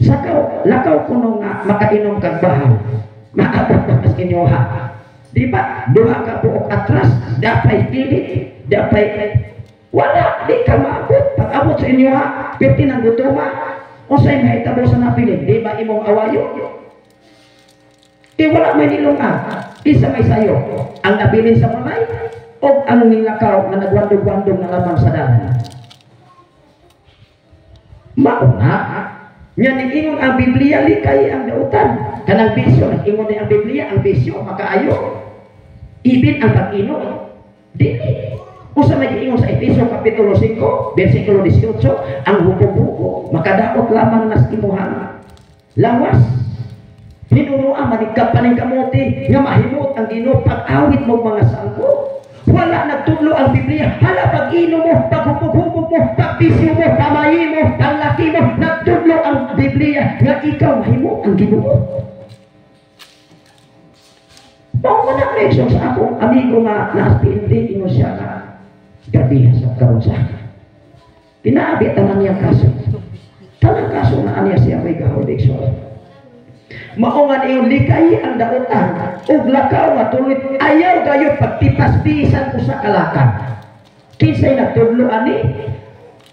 S6: Sakaw, lakaw kuno nga makainom kag bahaw, maabot pa kas inyoha. Di ba? Duha ka buok atras, dapay pilit, dapay Wala, di ka maabot. Pag-abot sa inyo ha, pirti ng gutuma. Unsay mahitabo sa nabilin, di ba imong awayo? Di wala may nilungan. Isa may sayo. Ang nabilin sa balay o ang nilakaw na nagwandog-wandog na lamang sa dalan. Mauna, nga niingon ang Biblia, likay ang dautan. Kanang bisyo, nag-ingon ni ang Biblia, ang bisyo, makaayo. Ibin ang pag-inom. Dili. Usa may giingon sa Efeso Kapitulo 5, versikulo 18, ang hubog-hubog, makadaot lamang nas imuhang lawas. Hinunoa manikap pa ning kamote nga mahimot ang Ginoo pag-awit mo mga salmo. Wala nagtudlo ang Biblia. Hala pag-inom mo, paghubog-hubog mo, pagbisyo mo, pamayi mo, panglaki mo, nagtudlo ang Biblia nga ikaw mahimot ang Ginoo. Mao man ang reaksyon sa akong amigo nga naas PND, ingon siya nga grabe sa karon sa pinaabi tanan niya kaso. Tanang kaso na aniya siya may gahol igsoon. Mao nga niyo likay ang dautan ug lakaw nga tuloy ayaw gayud pagtipas bisan usa ka lakang. Kinsay nagtudlo ani?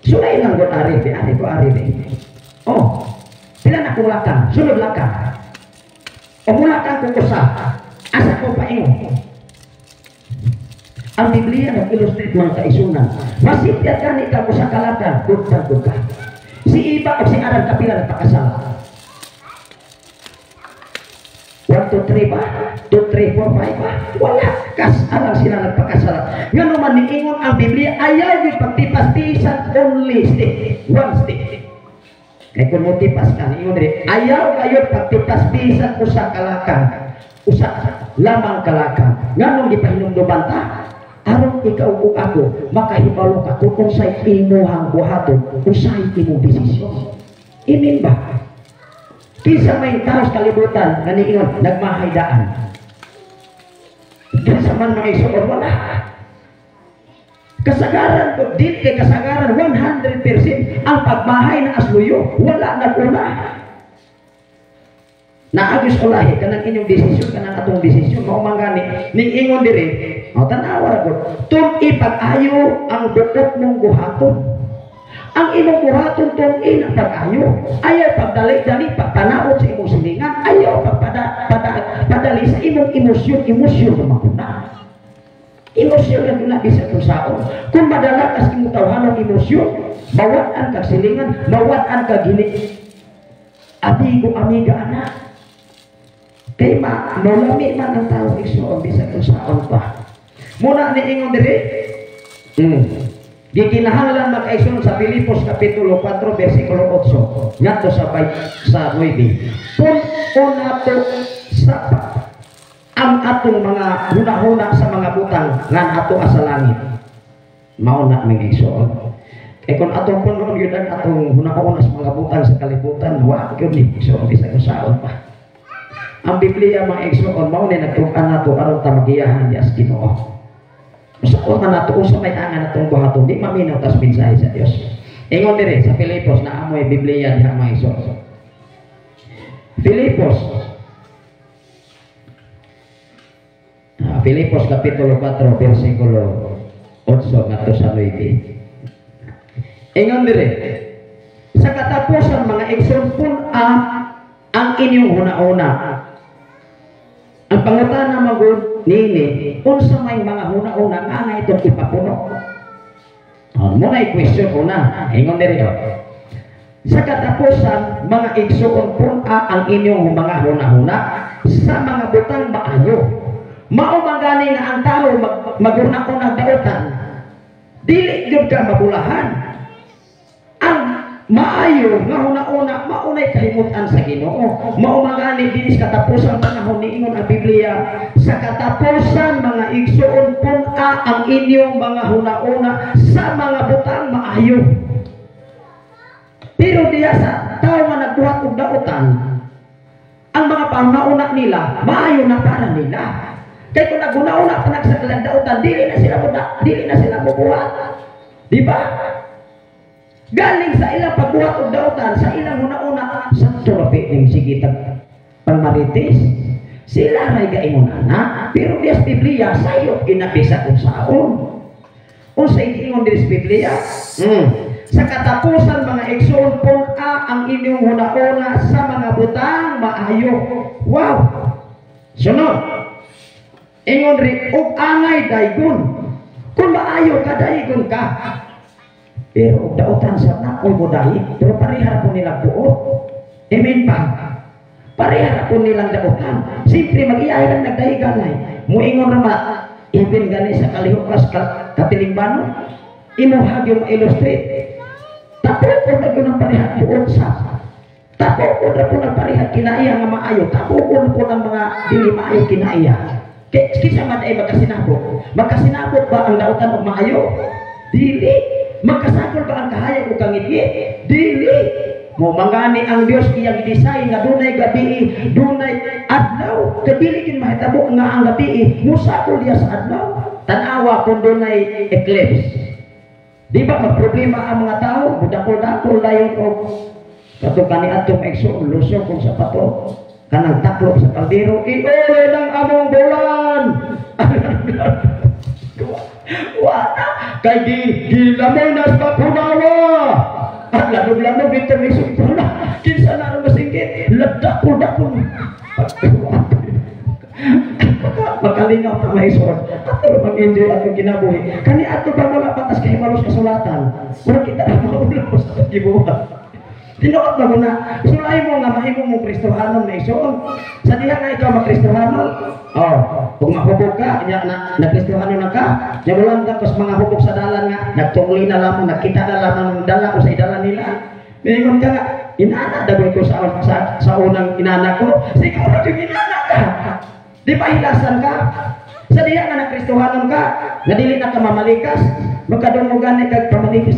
S6: Sulay lang gud ari bi ari ko ari bi. Oh. Pila na kong lakang, sunod lakang. O mulakang kong usa. Asa ko paingon? Ang Biblia nag-illustrate mga kaisunan. Masipyat gani ka usa ka lakang, gud ka. Si Iba o si Aran kapila nagpakasala. 1, 2, 3 ba? 2, 3, 4, 5 ba? Wala. Kasalang sila nagpakasala. Nga naman niingon ang Biblia, ayaw yung pagtipas-tisan only stick. One stick. Kaya kung mo tipas ka, niingon rin, ayaw kayo pagtipas-tisan usa kalakang. Usa lamang kalakang. Nga nung gipahinumduman ta, aron ikaw ug ako, makahibalo ka kung unsay imuhang buhaton, unsay imong desisyon. Imin ba? Kinsa may tao sa kalibutan nga niingon nagmahaydaan. Kinsa man mga isuon, wala. Kasagaran ko dili kay kasagaran 100% ang pagmahay na asluyo, wala naguna. Naagis ko lahi kanang inyong desisyon, kanang atong desisyon mao man gani niingon diri. O tan-awa ra gud. Tun-i pag-ayo ang buot mong buhaton. Ang imong buhaton tun-i na pag-ayo. Ayaw pagdali-dali pagpanaot sa imong silingan, ayaw pagpadali sa imong emosyon, emosyon na makuna. Emosyon na guna bisa kung saon. Kung madala kas imong tawhanong emosyon, mawad-an kag silingan, mawad-an kag gini. Amigo, amiga, anak. Kay malami man ang tao igsuon bisa kung saon pa. Muna niingon diri. Gikinahanglan makaigsoon sa Filipos Kapitulo 4 versikulo 8 ngadto sa 9. Pun-una to sa ang atong mga hunahuna sa mga butang ngan ato sa langit. Mao na ming igsoon. Kay kung atong punon gyud ang atong hunahuna sa mga butang sa kalibutan, wa gyud ni igsoon bisa kung saon pa. Ang Biblia mga igsoon mao ni nagtug-an nato aron ta magiyahan dias Ginoo. Usa man nato usa may angan atong buhaton, di maminaw tas mensahe sa Dios. Ingon diri sa Filipos na amoy Biblia diha mga igsoon. Filipos Filipos kapitulo 4 versikulo 8 ngadto sa 9. Ingon diri sa katapusan mga igsoon pun-a ang inyong huna-huna. Ang pangutana magud nini, unsa may mga huna-huna nga nga itong ipapuno? Oh, muna i-question una, ingon diri oh. Sa katapusan mga igsoon pun-a ang inyong mga huna-huna sa mga butang maayo. Mao man gani nga ang tao maghuna-huna dautan, dili gyud ka mabulahan. Ang maayo nga huna-huna maunay kahimutan sa Ginoo. Mao man gani dinis katapusan panahon niingon ang Biblia sa katapusan mga igsoon pun-a ang inyong mga huna-huna sa mga butang maayo. Pero diya sa tao nga nagbuhat og dautan, ang mga panghuna-huna nila maayo na para nila. Kay kung naghuna-huna pa sa dautan, dili na sila dili na sila mubuhat. Di ba? Galing sa ilang pagbuhat og dautan, sa ilang huna-huna sa turapi ning sige tag pangmarites, sila ray gaingon ana, pero dias Biblia sayop ginabisa kung saon. Unsa ingon diri sa Biblia? Sa katapusan mga igsoon, pun-a ang inyong hunahuna sa mga butang maayo. Wow. Sunod. Ingon ri og angay daygon. Kung maayo ka, daygon ka. Pero og dautan sa nakoy mo dahil, pero parehara po nilang buot. Amen pa. Parehara po nilang dautan. Siyempre mag-iay lang nagdahigan ay. Muingon ra ma, even gani sa kalihukas katilingbanon, imo hagyo ma-illustrate. Tapos na gyud ang parehang buot sa. Tapos na po ng parehang kinaiya nga maayo. Tapos na po ng mga dili maayo kinaiya. Kay kinsa man ay magkasinabot? Magkasinabot ba ang dautan og maayo? Dili. Magkasakol ba ang kahayag o kangitngit? Dili. Mo mangani ang Dios iyang gidesign nga dunay gabi, dunay adlaw. Kay dili gyud mahitabo nga ang gabi mosakol diya sa adlaw. Tan-awa kung dunay eclipse. Di ba magproblema ang mga tao? Mudakol-dakol dayon og kato kaniadtong igsoon lusong kung sapato kanang taklop sa kaldero, iuli ng among bulan. Wala kay gilamoy na sa punawa. At lanog-lanog dito may sugpuna. Kinsa na rin masingkit, ladakol-dakol. Makalingaw ta may isod. Ato mag-enjoy atong kinabuhi. Kani ato ba wala patas kay malos kasulatan. Mura kita na maulos sa gibuhat. Tinuod ba mo na sulay mo nga mahimo mong Kristohanon na isuon. Sa diha nga ikaw makristohanon, oh, kung mahubog ka, nya na, na Kristohanon na ka, nya mulang ka pas mga hubog sa dalan nga nagtungli na lamang, nakita na lamang ng dala o sa idala nila. Mingon ka nga, inana dagoy ko sa unang inana ko, siguro yung inana ka. Di ba hilasan ka? Sa diha nga nakristohanon ka, nga dili na ka mamalikas, magkadungog gani kag pamalikas.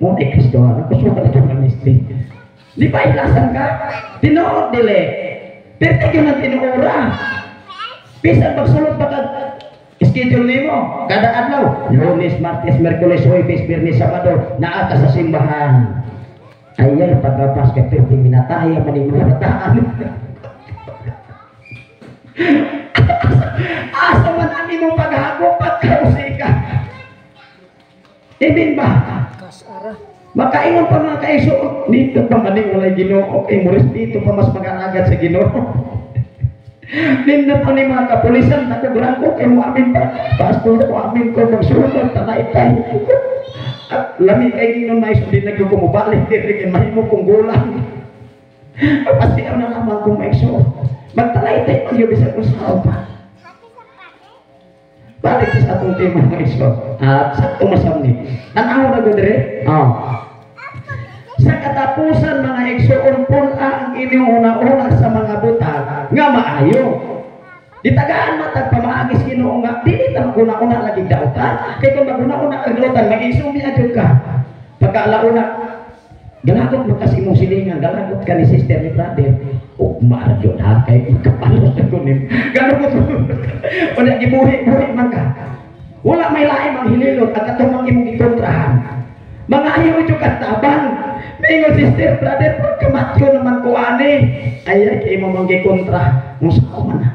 S6: Mo ay Kristohanon, kusuha na itong ministry. Di ba hilasan ka? Tinuod dili. Pero yun ang tinuora. Bisan magsulod pa kag schedule nimo kada adlaw, Lunes, Martes, Miyerkules, Huwebes, Biyernes, Sabado, naa ka sa simbahan. Ayay, pagkapas kay pirti minataya man yung mga bataan. Asa man ang imong paghagop pagkausika. Ibin ba? Makaingon pa mga kaiso, dito pa man walay Ginoo, kay mo respeto pa mas mag-alagad sa Ginoo. Nindot pa ni mga kapulisan, nakugran ko, kay mo amin pa, pastor ko amin ko, magsunod, tanay-tay. At lami kay Ginoo na iso, di nagkukumubalik, di rin mahimo kong gulang. Pasiyaw na lamang kong maiso. Magtalaytay, magyubis ako sa pa. Balik sa atong tema mga iso. At sa tumasam ni. Tanaw na ko dire. Oh. Sa katapusan mga igsoon, pun-a ang inyong una-una sa mga butang nga maayo. Ditagaan matag pamaagis Ginoo nga dili ta maguna-una lagi dautan. Kay kung maguna-una ang dautan, mag-isumi adyo ka. Pagkaalauna, galagot mo kasi imong silingan, galagot ka ni sister ni brother. O maradyo na kay kapalos na kunim. Galagot mo. Wala gibuhi-buhi man ka. Wala may lain ang hililot at katong imong gikontrahan. Mga ayaw ito katabang. Mingon sister, brother, pagkamatyo naman ko ani. Ay, kay mo mang gikontra. Musa man na.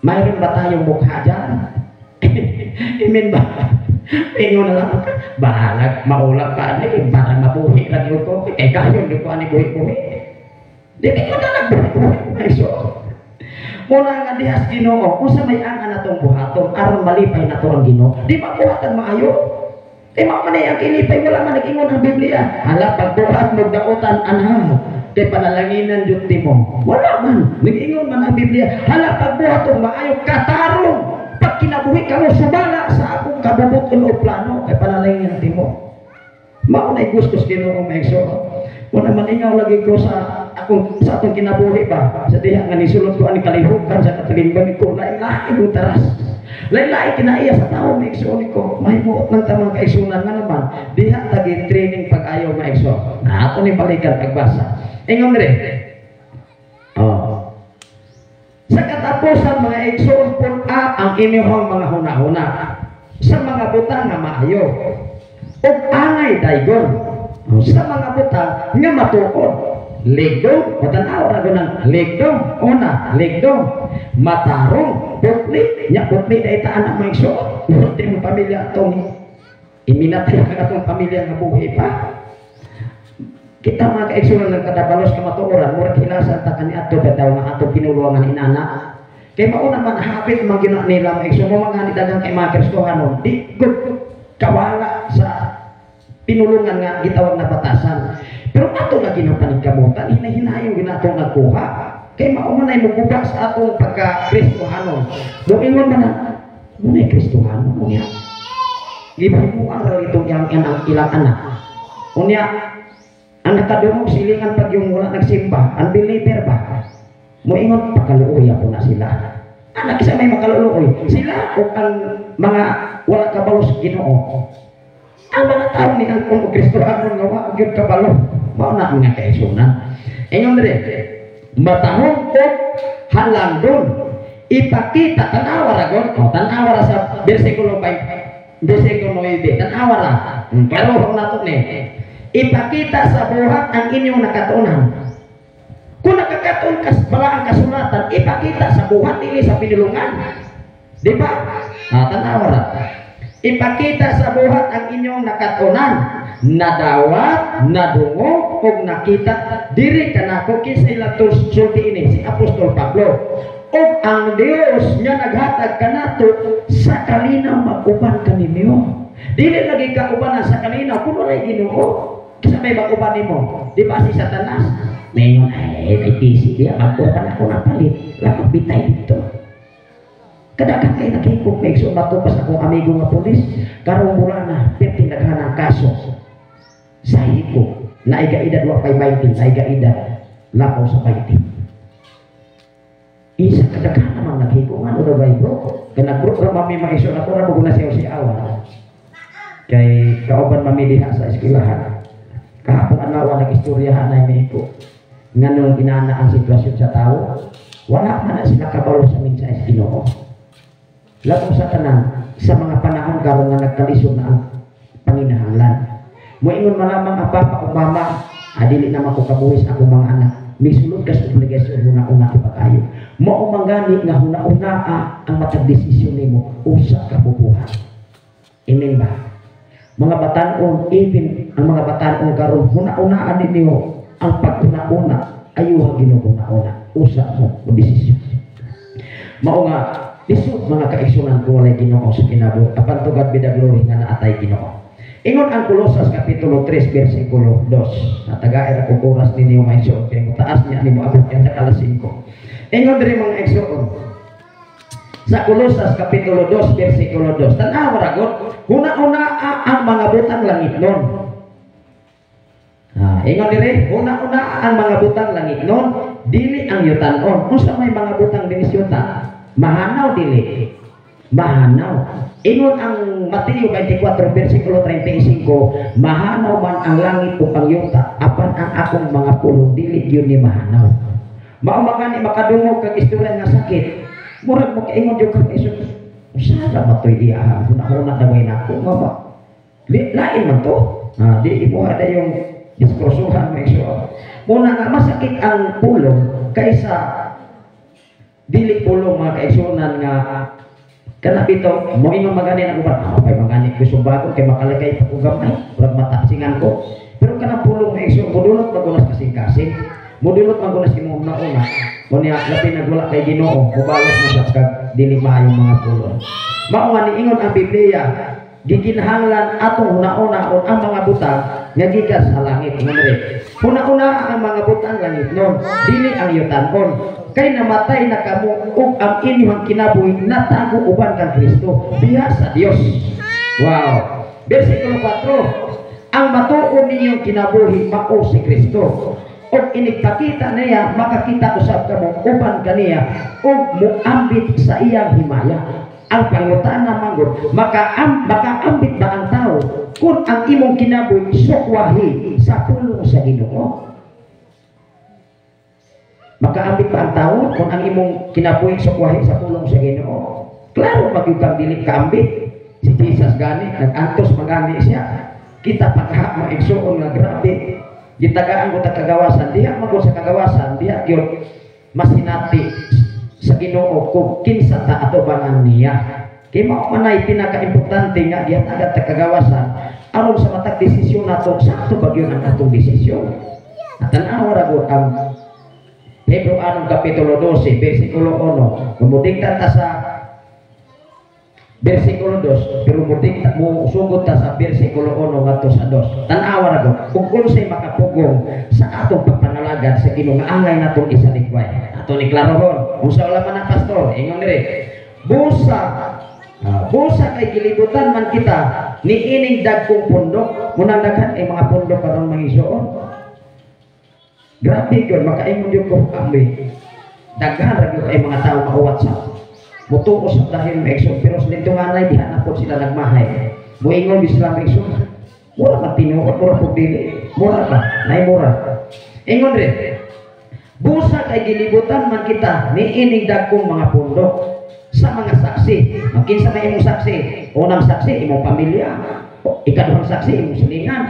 S6: Mayroon ba tayong mukha dyan? Imin ba? Ingon na lang ka. Bahalag, maulap ka ani, para mabuhi lang yun ko. Eh, kayo, hindi ko ani buhi-buhi. Di ko na nagbuhi-buhi. So, mula nga dihas Ginoo, unsa may anga na tong buhaton aron malipay na to ang Ginoo. Di ba buhatan maayo? Di ba man ang kilipay, wala man nag-ingon ang Biblia. Hala, pagbuhat mo dautan anha, kay panalanginan jud nimo. Wala man nag-ingon man ang Biblia. Hala, pagbuhat og maayo katarong, pag kinabuhi ka mo sumala sa akong kabubuton o plano, kay panalanginan nimo. Mao nay gusto sa Ginoo mga igsoon. Wala man ingaw lagi ko sa akong sa atong kinabuhi ba. Sa diha nga nisulod ko ani kalihukan sa katalimban ko, lain-lain ko taras. Lain-lain kinaiya sa tao mga igsoon ko. Mahimuot ng tamang kaigsunan nga naman diha tagi training pag-ayo mga igsoon. Ato ni balikan pagbasa. Ingon dire. Oh. Sa katapusan mga igsoon, pun-a ang inyong mga hunahuna sa mga butang nga maayo ug angay daygon sa mga butang nga matuod. Ligdong, o tan-aw ra ng ligdong, una, ligdong, matarong, putli, Nya putli dai ta anak mga igsoon. Di mo pamilya atong iminatay ang atong pamilya nga buhi pa. Kita mga kaigsunan ng kadabalos kamatuoran, murag hilasan ta kaniadto bitaw nga atong pinulungan inana. Kay mauna man hapit man gyud nila mga igsoon mo mga daghang kay mga Kristohanon, di gud kawala sa pinulungan nga gitawag na batasan. Pero ato na ginapaningkamutan, hinahinayon ginatong nagkuha. Kay mao man ay muguba sa atong pagka-Kristohanon. Moingon man na, muna Kristohanon, unya. Gibahimuan ra itong ilang anak, ilang anak. Unya, ang nakadungog silingan pag yung wala nagsimba, unbeliever ba? Moingon, pakaluoy ako na sila. Anak isa may makaluluoy. Sila o ang mga wala kabalo sa Ginoo. Ang mga tao ni ang kung Kristohanon nga wa gyud kabalo, mao na nga kaisunan. Ingon dire, matahong og halangdon, ipakita tan-awa ra gon, oh, tan-awa ra sa bersikulo 5, bersikulo 9, tan-awa ra. Klaro nato ni. Ipakita sa buhat ang inyong nakatuonan. Kung nakakatuon kas bala ang kasulatan, ipakita sa buhat dili sa pinulungan. Di ba? Ah, tan-awa ra. Ipakita sa buhat ang inyong nakatunan, nadawat, nadungog, ug nakita diri kanako. Kinsay sulti ini? Si Apostol Pablo. Ug ang Dios nga naghatag kanato sa kalinaw mag-uban kaninyo. Dili lagi ka uban sa kalinaw kun walay Ginoo. Kinsa may mag-uban nimo? Di ba si Satanas? Mayon ay ay busy diya mag-uban ako napalit. Lakang bitay dito. Kadaghan kay naghikog may igsoon matupas akong amigo nga pulis karong mura na perti naghan ang kaso sa hikog. Naiga edad wa pay 20, naiga edad lakaw sa 20. Isa kadaghan naman naghikog nga ano ba bro? Kay nag-group ra mami mga igsoon ako ra mo na siya si awa. Kay kauban mami diha sa eskwelahan. Kahapon adlaw nag-istoryahan na mi ko. Nganong inana ang sitwasyon sa tao, wala man na sila kabalo sa mensahe sa Ginoo. Latong sa tanan, sa mga panahon karon nga nagkalisod na ang panginahanglan. Moingon man lamang ang papa o mama, adili na ko kabuhis akong mga anak. Misulod ka sa obligasyon huna-una pa kayo. Mao man gani nga huna-una ang matag desisyon nimo usa ka bubuhat. Amen ba? Mga batan-on, even ang mga batan-on karon huna-unaan ninyo ang paghuna-una ayuha Ginoo huna-una usa mo desisyon. Mao nga lisod mga kaigsunan kung walay Ginoo sa kinabuhi. Apan to God be the glory nga naatay Ginoo. Ingon ang Kolosas kapitulo 3 bersikulo 2. Natagair ako oras ninyo mga igsoon kay taas niya nimo abot yan sa alas 5. Ingon diri mga igsoon sa Kolosas kapitulo 2 bersikulo 2. Tan-awa ra gud, huna-una ang mga butang langit nun. Ingon diri, huna-una ang mga butang langit nun, dili ang yutan-on. Unsa may mga butang dinhi sa yuta? Mahanaw dili. Mahanaw. Ingon ang Mateo 24 bersikulo 35, mahanaw man ang langit ug ang yuta, apan ang akong mga pulong dili gyud ni mahanaw. Mao man gani makadungog kag istorya nga sakit, murag mo kaingon jud kang Hesus, usa ra ba toy iya, huna-huna na may nako nga ba? Lain man to. Di imuha na yung diskursuhan mo igsoon. Muna nga masakit ang pulong kaysa dili pulong mga kaigsunan nga kana bitaw mo ingon magani na uban, kay magani ko sumbako kay makalagay pa ko gamay, murag matasingan ko. Pero kana pulong mga igsoon modulot magunas kasing-kasing, modulot magunas imong una-una. Unya labi nagwala kay Ginoo, mobalos mo sa kag dili maayong mga pulong. Mao nga niingon ang Biblia, gikinahanglan atong huna-unaon ang mga butang nga gikan sa langit. Ngani huna-una ang mga butang langit nun, dili ang yutanon. Kay namatay na kamo ug ang inyong kinabuhi natago uban kang Kristo diha sa Dios. Wow. Bersikulo 4, ang matuon ninyong kinabuhi mao si Kristo. Ug inigpakita niya makakita usab kamo uban kaniya ug moambit sa iyang himaya. Ang pangutana manggod, makaambit ba ang tao kung ang imong kinabuhi sukwahi sa pulong sa Ginoo? Makaambit ba ang tao kung ang imong kinabuhi sukwahi sa pulong sa Ginoo? Klaro magyud kang dili kaambit. Si Jesus gani nag-antos magani siya. Kita pagha mo igsuon nga grabe. Gitagaan ko ta kagawasan, diha magud sa kagawasan, diha gyud masinati sa Ginoo kung kinsa ta atubangan niya. Kay mao man ay pinakaimportante nga gihatagan ta kagawasan aron sa matag desisyon nato, sakto ba gyud ang atong desisyon. At tan-awa ra gud ang Hebreo anong Kapitulo 12, versikulo 1. Mudikta ta sa versikulo 2, pero mudikta mo sugod ta sa versikulo 1 ngadto sa 2. Tan-awa ra gud kung unsay makapugong sa atong pagpanalagad sa Ginoo nga angay natong isalikway. Ato ni klarohon, unsa wala man na, pastor, ingon diri. Busa busa kay gilibutan man kita ni ining dagkong pundok, munang daghan ay mga pundok karon, mga igsoon. Grabe yun, makaingon yun ko kami. Daghan ra gyud kay mga tao mauwat sa mutuo sa dahil, mga igsoon, pero sa lintunganay diha na po sila nagmahay. Muingon gyud sila, mga igsoon. Mura man tinuod, mura po dili. Mura ba? Nay mura. Ingon rin. Busa kay gilibutan man kita ni ining dagkong mga pundok sa mga saksi. Magkinsa may imong saksi? Unang saksi, imong pamilya. Ikaduhang saksi, imong silingan.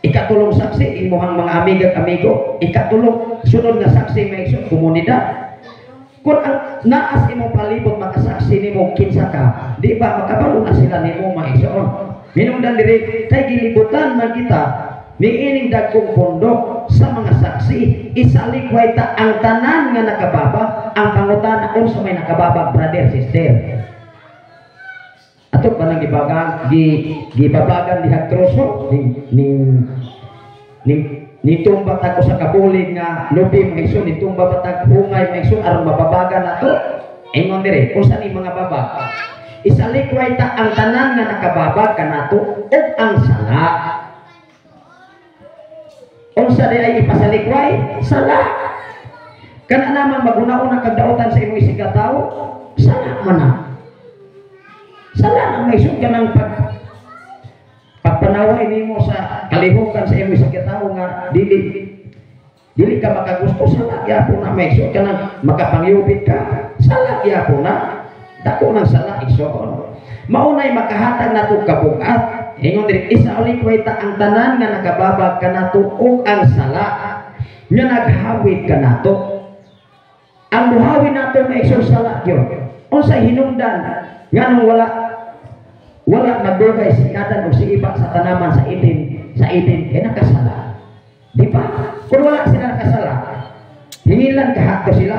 S6: Ikatulong saksi, imuhang mga amiga at amigo. Ikatulong, sunod nga saksi, may igsoon, komunidad. Kung ang naas imong palibot makasaksi nimo kinsa ka, di ba makabalo na sila nimo, mga igsoon? Minungdan diri kay gilibutan man kita ni ining dagkong pundok sa mga saksi, isalikway ta ang tanan nga nakababa. Ang pangutana, unsa may nakababa, brother, sister? Ato pa nang gibagan, gibabagan diha troso ning ning ning nitumba tag usa ka bulig nga lubi, mga igsoon, nitumba pa tag hungay, mga igsoon, aron mababagan nato. Ingon dire, unsa ni mga babag? Isalikway ta ang tanan nga nakababag kanato ug ang sala. Unsa di ay ipasalikway? Sala. Kana naman maguna-una kag daotan sa imong isig ka tawo, sala man na. Sala na may sud kanang pagpanaway nimo sa kalihukan sa imong isig ka tawo nga dili dili ka makagusto, sala gyapon na, may sud kanang makapangyubit ka, sala gyapon na. Dako nang sala, igsoon. Maunay makahatag nato kabugat. Ingon diri, isalikway ta ang tanan nga nakababag kanato ug ang sala nga naghawid kanato. Ang muhawid nato, may igsoon, sala gyud. Unsa hinungdan nganong wala wala nagdugay si Adan o si Eva sa tanaman sa Eden? Kay nakasala. Di ba? Kung wala sila nakasala, hingilan kahato sila.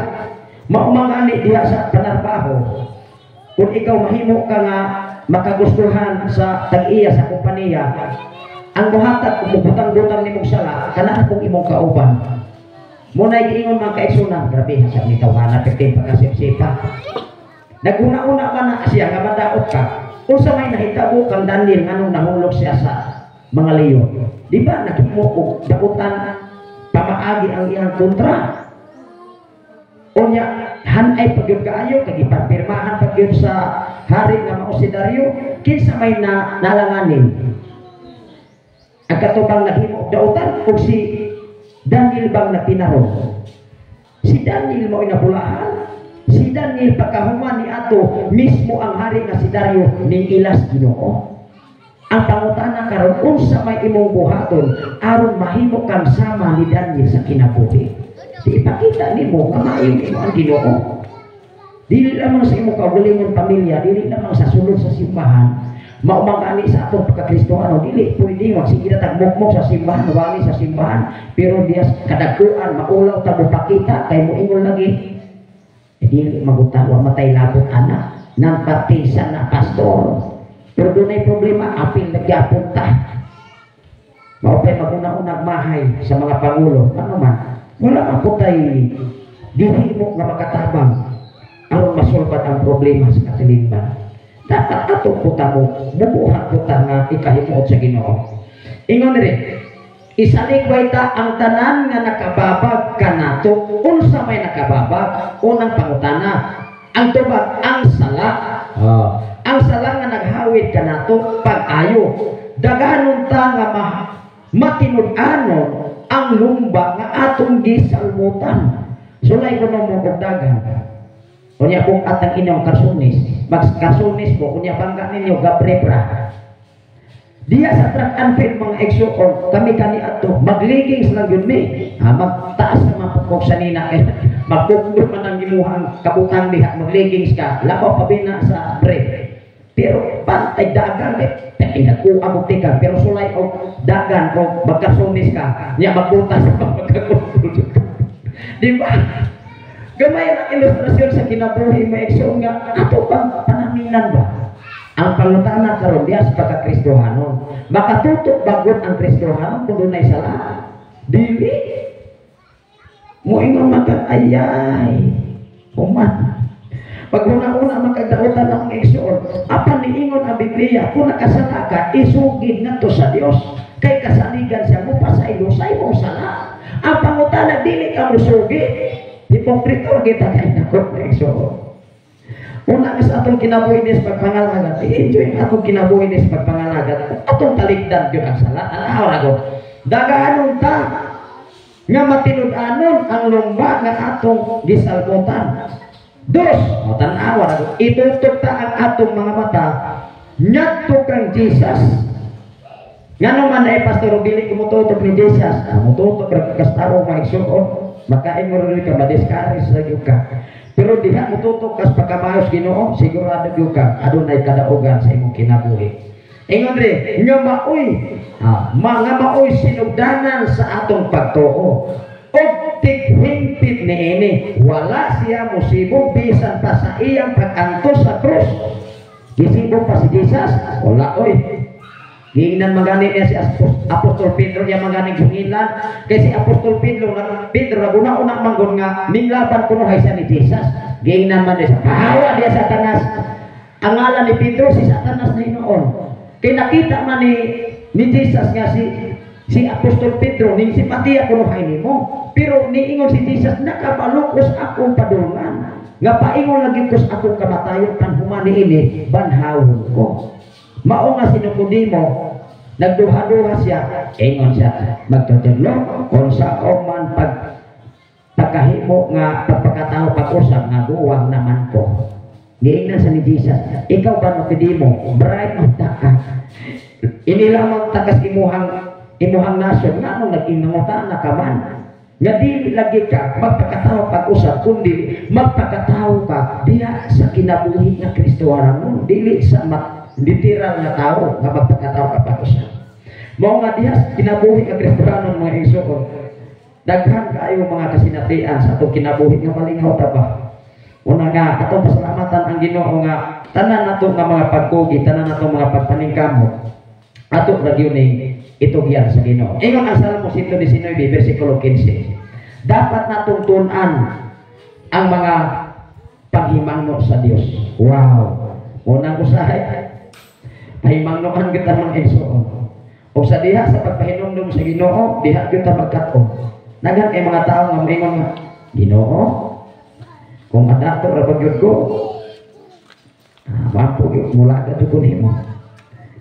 S6: Mao man gani diha sa panarbaho, kung ikaw mahimo ka nga makagustuhan sa tag-iya sa kompanya, ang muhatag kung butang-butang nimong sala kana akong imong kauban. Muna giingon, mga kaigsunan, grabe sa ni tawhana perti pagkasipsipa. Naguna-una ka na siya nga madaot ka. Unsa may nahitabo kang Daniel nganong nahulog siya sa mga leon? Di ba naghimo og dautan pamaagi ang iyang kontra? Unya hanay pagyud kaayo kay gipapirmahan pagyud sa hari nga mao si Dario, kinsa may na nalanganin? Ang katubang naghimo og dautan o si Daniel bang nagtinarong? Si Daniel mao nabulahan. Si Daniel, pagkahuman ni ato, mismo ang hari nga si Dario ning ilas Ginoo. Ang pangutana karon, unsa may imong buhaton aron mahimo kang sama ni Daniel sa kinabuhi? Di ipakita nimo nga maayo nimo ang Ginoo. Dili lamang sa imong kaugalingon pamilya, dili lamang sa sulod sa simbahan. Mao man gani sa atong pagkakristohano, dili pwede magsige na tagmukmok sa simbahan, wali sa simbahan, pero diya kadagkuan maulaw ta mopakita kay moingon lagi. Eh, dili maguta wa matay labot ana nang partisa na pastor. Pero dunay problema, apil nagyapon ta. Mao pa'y maguna-unag mahay sa mga pangulo. Ano man, wala man po tay gihimo nga makatabang aron masulbat ang problema sa katilingban. Dapat ato po ta mo, mubuhat po ta nga ikahimuot sa Ginoo. Ingon diri, isalikway ta ang tanan nga nakababag kanato. Unsa may nakababag? Unang pangutana, ang tubag, ang sala. Oh. Ang sala nga naghawid kanato pag-ayo. Daganon ta nga matinud-anon ang lumba nga atong gisalmutan. Sulay ko mo og dagan. Unya kung atang inyong karsunis, magkarsunis mo, unya bangga ninyo gabre pra. Diya sa track and field mga igsuon, kami kani ato magligings lang yun mi. Ha, magtaas sa mga pukok sa nina kay magpuklo man ang imuhang kabutang diha, magligings ka, labaw pa bina sa break. Pero pantay dagan eh, pinagkuha mo tika, pero sulay og dagan o magkasunis ka, niya magbutas sa magkakontrol. Di ba? Gamay ang ilustrasyon sa kinabuhi mga igsuon nga ato pang panaminan ba? Ang pangutana karon diha sa pagka-Kristohanon. Makatutok bagot ang Kristohanon kung dunay sala? Dili. Moingon man kang ayay. Human. Pag una-una makagdaotan ang igsuon, apan niingon ang Biblia, kung nakasala ka, isugid ngadto sa Dios. Kay kasaligan siya mo pasaylo sa imong sala. Ang pangutana dili ka mosugi. Hipokrito kita kay nako igsuon. Una sa atong kinabuhi nis pagpangalagat, i-enjoy ang atong kinabuhi nis pagpangalagat, atong talikdan gyud ang sala. Anaw ra ko. Daganon ta nga matinud-anon ang lumba nga atong gisalbotan. Dos, o tan-awa ra ko, itutok ta ang atong mga mata ngadto kang Jesus. Ngano man ay pastor dili ko motutok ni Jesus, motutok ra kas tawo maigsuon, makain mo rin ka madiscourage ra gyud ka. Pero diha motutok kas pagkamayos Ginoo, sigurado gyud ka adunay kadaugan sa imong kinabuhi. Ingon ri nga maoy, mga maoy sinugdanan sa atong pagtuo. Og tighingpit niini, wala siya musibog bisan pa sa iyang pag-antos sa krus. Gisibog pa si Jesus, wala oy. Giingnan magani niya si Apostol Pedro, niya magani gingilan kay si Apostol Pedro na Pedro naguna-una manggon nga minglaban kuno hay siya ni Jesus. Giingnan man niya siya, pahawa diya Satanas. Ang ngalan ni Pedro si Satanas na hinuon. Kay nakita man ni Jesus nga si Apostol Pedro ning simpatiya kuno hay nimo. Pero niingon si Jesus, nakabalukos akong padulngan. Nga paingon lagi ko sa akong kamatayon kan humani ini banhawon ko. Mao nga si Nicodemo, nagduha-duha siya, ingon siya, magtutudlo kung sa man pagkahimo nga pagpakatao pag-usap nga duwang naman ko. Giingnan sa ni Jesus, ikaw ba Nicodemo, bright man ta ka. Ini lamang takas imuhang nasod, nga nung nag-inangutan na ka man. Nga dili lagi ka magpakatao pag-usap, kundi magpakatao ka diha sa kinabuhi nga Kristohanon, dili sa literal nga tao nga magpakatao ka pag-usap. Mao nga diha sa kinabuhi nga Kristohanon mga igsoon, daghan kaayo mga kasinatian sa atong kinabuhi nga malingaw ta ba. Una nga atong pasalamatan ang Ginoo nga tanan nato nga mga pagkugi, tanan nato mga pagpaningkamot, ato ra gyud ning itugyan sa Ginoo. Ingon ang Salmo 119 bersikulo 15. Dapat natong tun-an ang mga paghimangno sa Dios. Wow. Unang usahay pahimangnoan kita mga igsoon. O sa diha sa pagpahinumdum sa Ginoo, diha gyud ta magkat-on. Daghan kay mga tawo nga moingon nga, Ginoo, kung adato ra ba gyud ko, mampo gyud mulaga jud ko nimo.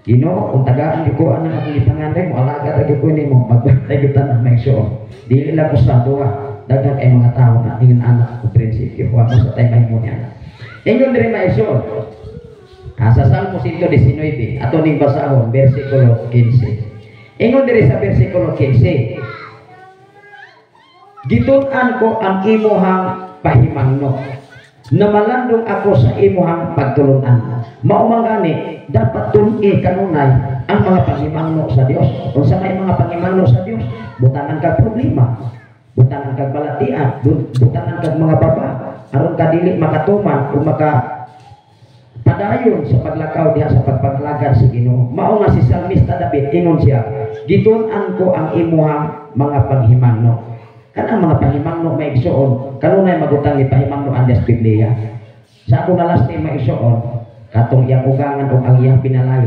S6: Ginoo, kung tagaan gyud ko anang akong gipanganday, moalaga ra gyud ko nimo, magbantay gyud tanang mga igsoon. Dili lang ko sa duha, daghan kay mga tawo nga ingon anak ko prinsipyo, wa mo sa tay mahimo niya. Ingon diri mga igsoon, sa Salmo 119, ato ning basahon, bersikulo 15. Ingon diri sa bersikulo 15, gitun-an ko ang imuhang pahimangno, namalandong ako sa imuhang pagtulunan. Mao man gani, dapat tun-i kanunay ang mga pahimangno sa Dios. Unsa may mga pahimangno sa Dios? Butangan kag problema, butangan kag balatian, butangan kag mga baba, aron ka dili makatuman o maka padayon sa paglakaw diha sa pagpangalaga sa Ginoo. Mao nga si Salmista David ingon siya, gitun-an ko ang imuhang mga panghimangno. Kanang mga pahimangno maigsuon, kanunay magutang ni pahimangno andes Biblia. Sa ako na last time maigsuon, katong iyang ugangan o ang iyang pinalay.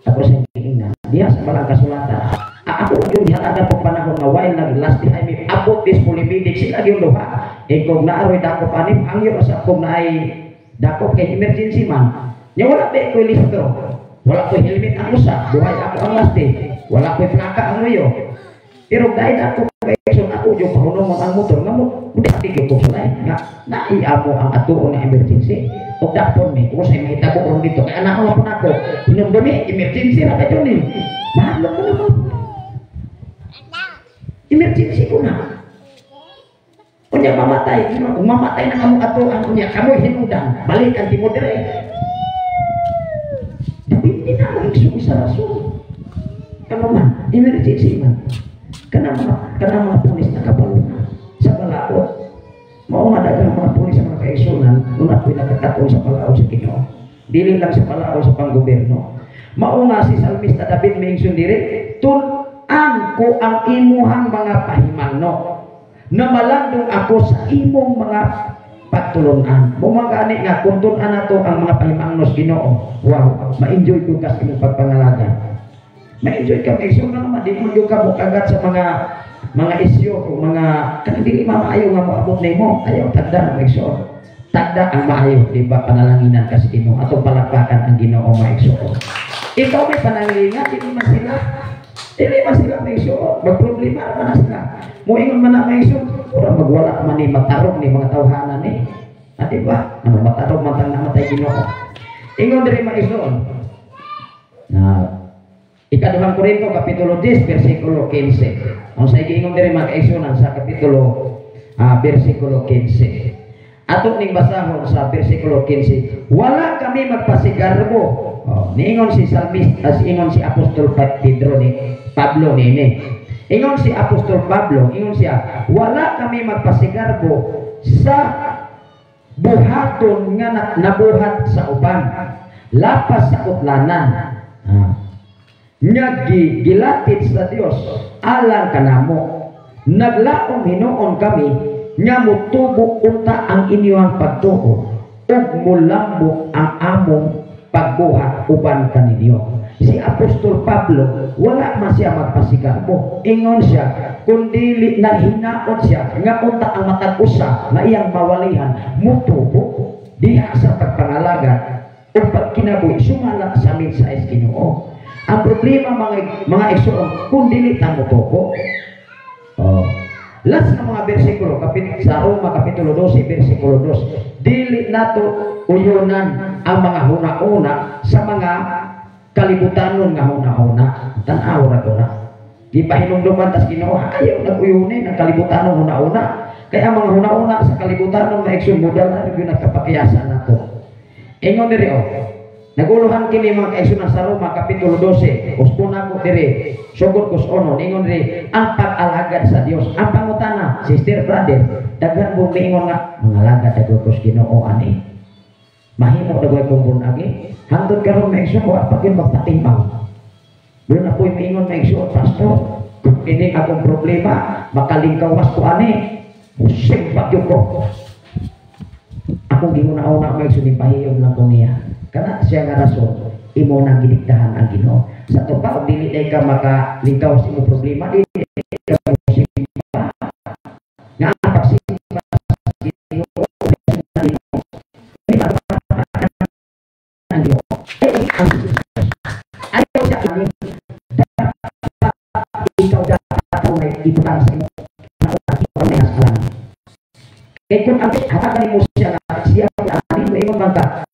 S6: Ako sa giingnan, diha sa balang kasulatan. Ako yung gihatagan po panahon nga while nag last time abot this polymedic sila gyud duha. Kung naaroy dakop anim, hangyo sa kung naay dakop kay emergency man. Nya wala pa koy listro. Wala koy helmet ang usa, buhay ako ang last day. Wala koy plaka ang luyo. Pero dahil ako kay ako yung pahunong ang motor nga mo, hindi ko sulay nga naiamo ang atuon nga emergency. Og dakpon mi, kung sa'y mahitabo ron dito. Kaya anak ko na ako, hinumdumi, emergency na kayo ni. Mahadlok ko na mo. Emergency ko na. Unya mamatay, kung mamatay na kamo atoan, unya kamoy hinungdan, balikan di mo dire. Depende na ang igsoon sa rason. Kano man, emergency man. Kana mga pulis na kabalo na sa balaod. Mao nga daghang mga pulis sa mga kaigsunan, nung ako'y nakakatuon sa balaod sa Ginoo. Dili lang sa balaod sa panggobyerno. Mao nga si Salmista David miingson diri, tun-an ko ang imuhang mga pahimangno, na malandong ako sa imong mga pagtulunan. Mao man gani nga kung tun-an nato ang mga pahimangno sa Ginoo, wow, ma-enjoy ko kas imong pagpangalaga. Ma-enjoy ka igsoon na naman, di mo gyud ka mokagat sa mga isyu o mga kanang dili maayo nga moabot nimo, ayaw tagda ang igsoon. Tagda ang maayo, di ba? Panalanginan ka sa Ginoo, atong palakpakan ang Ginoo mga igsoon. Ikaw may panangilingan, dili man sila. Dili man sila mga igsoon, magproblema man na sila. Moingon man na mga igsoon, ora magwala man ni matarog ni mga tawhana ni. Ah, di ba? Ano matarog man tang namatay Ginoo. Ingon diri mga igsoon. Na Ikaduhang Korinto kapitulo 10 bersikulo 15. Ang sa giingon diri mga kaigsunan sa kapitulo bersikulo 15. Ato ning basahon sa bersikulo 15, wala kami magpasigarbo. Oh, niingon si Salmista, ingon si Apostol Pedro ni Pablo niini. Ingon si Apostol Pablo, ingon siya, wala kami magpasigarbo sa buhaton nga nabuhat sa uban, lapas sa utlanan. Nga gilatid sa Dios alang kanamo, naglaom hinuon kami nga motubo unta ang inyong pagtuo ug molambo ang among pagbuhat uban kaninyo. Si Apostol Pablo wala man siya magpasigarbo. Ingon siya kun dili naghinaot siya nga unta ang matag usa nga iyang mawalihan motubo diha sa pagpangalaga ug pagkinabuhi sumala sa mensahe sa Ginoo. Ang problema mga igsoon kung dili ta motubo. Oh. Last na mga bersikulo sa Roma kapitulo 12 bersikulo 2, dili nato uyunan ang mga huna-una sa mga kalibutanon nga huna-una. Tan-aw ra ko na. Gipahinumduman tas Ginoo, ayaw nag-uyunin ang kalibutanon huna-una. Kaya ang mga huna-una sa kalibutanon nga igsoon modal na gyud nagkapakiyasan nato. Ingon diri oh. Naguluhan kini mga kaigsunan sa Roma kapitulo 12, usbon ako diri, sugod kus ono, ningon diri ang pag-alagad sa Dios. Ang pangutana, sister brother, daghan mo miingon nga mangalagad ako kus Ginoo ani. Mahimo dagoy kong bunagi, hangtod karon may igsoon wa pa gyud magpatimbang. Doon na po'y miingon may igsoon, pastor, kung ini akong problema, makalingkawas ko ani, musimba gyud ko. Akong ginguna-una may igsoon, pahiyom lang ko niya. Kana siya nga rason, imo nang gidiktahan ang Ginoo. Sa tupa, og dili day ka makalingkaw sa imong problema, dili ka mosimba. Nga ang pagsimba sa Ginoo, ang Ginoo. Ayaw siya ani, dapat ikaw dapat may ibutang sa imo na may asalan. Kay kung ang hatagan nimo siya nga siya ani moingon man ka,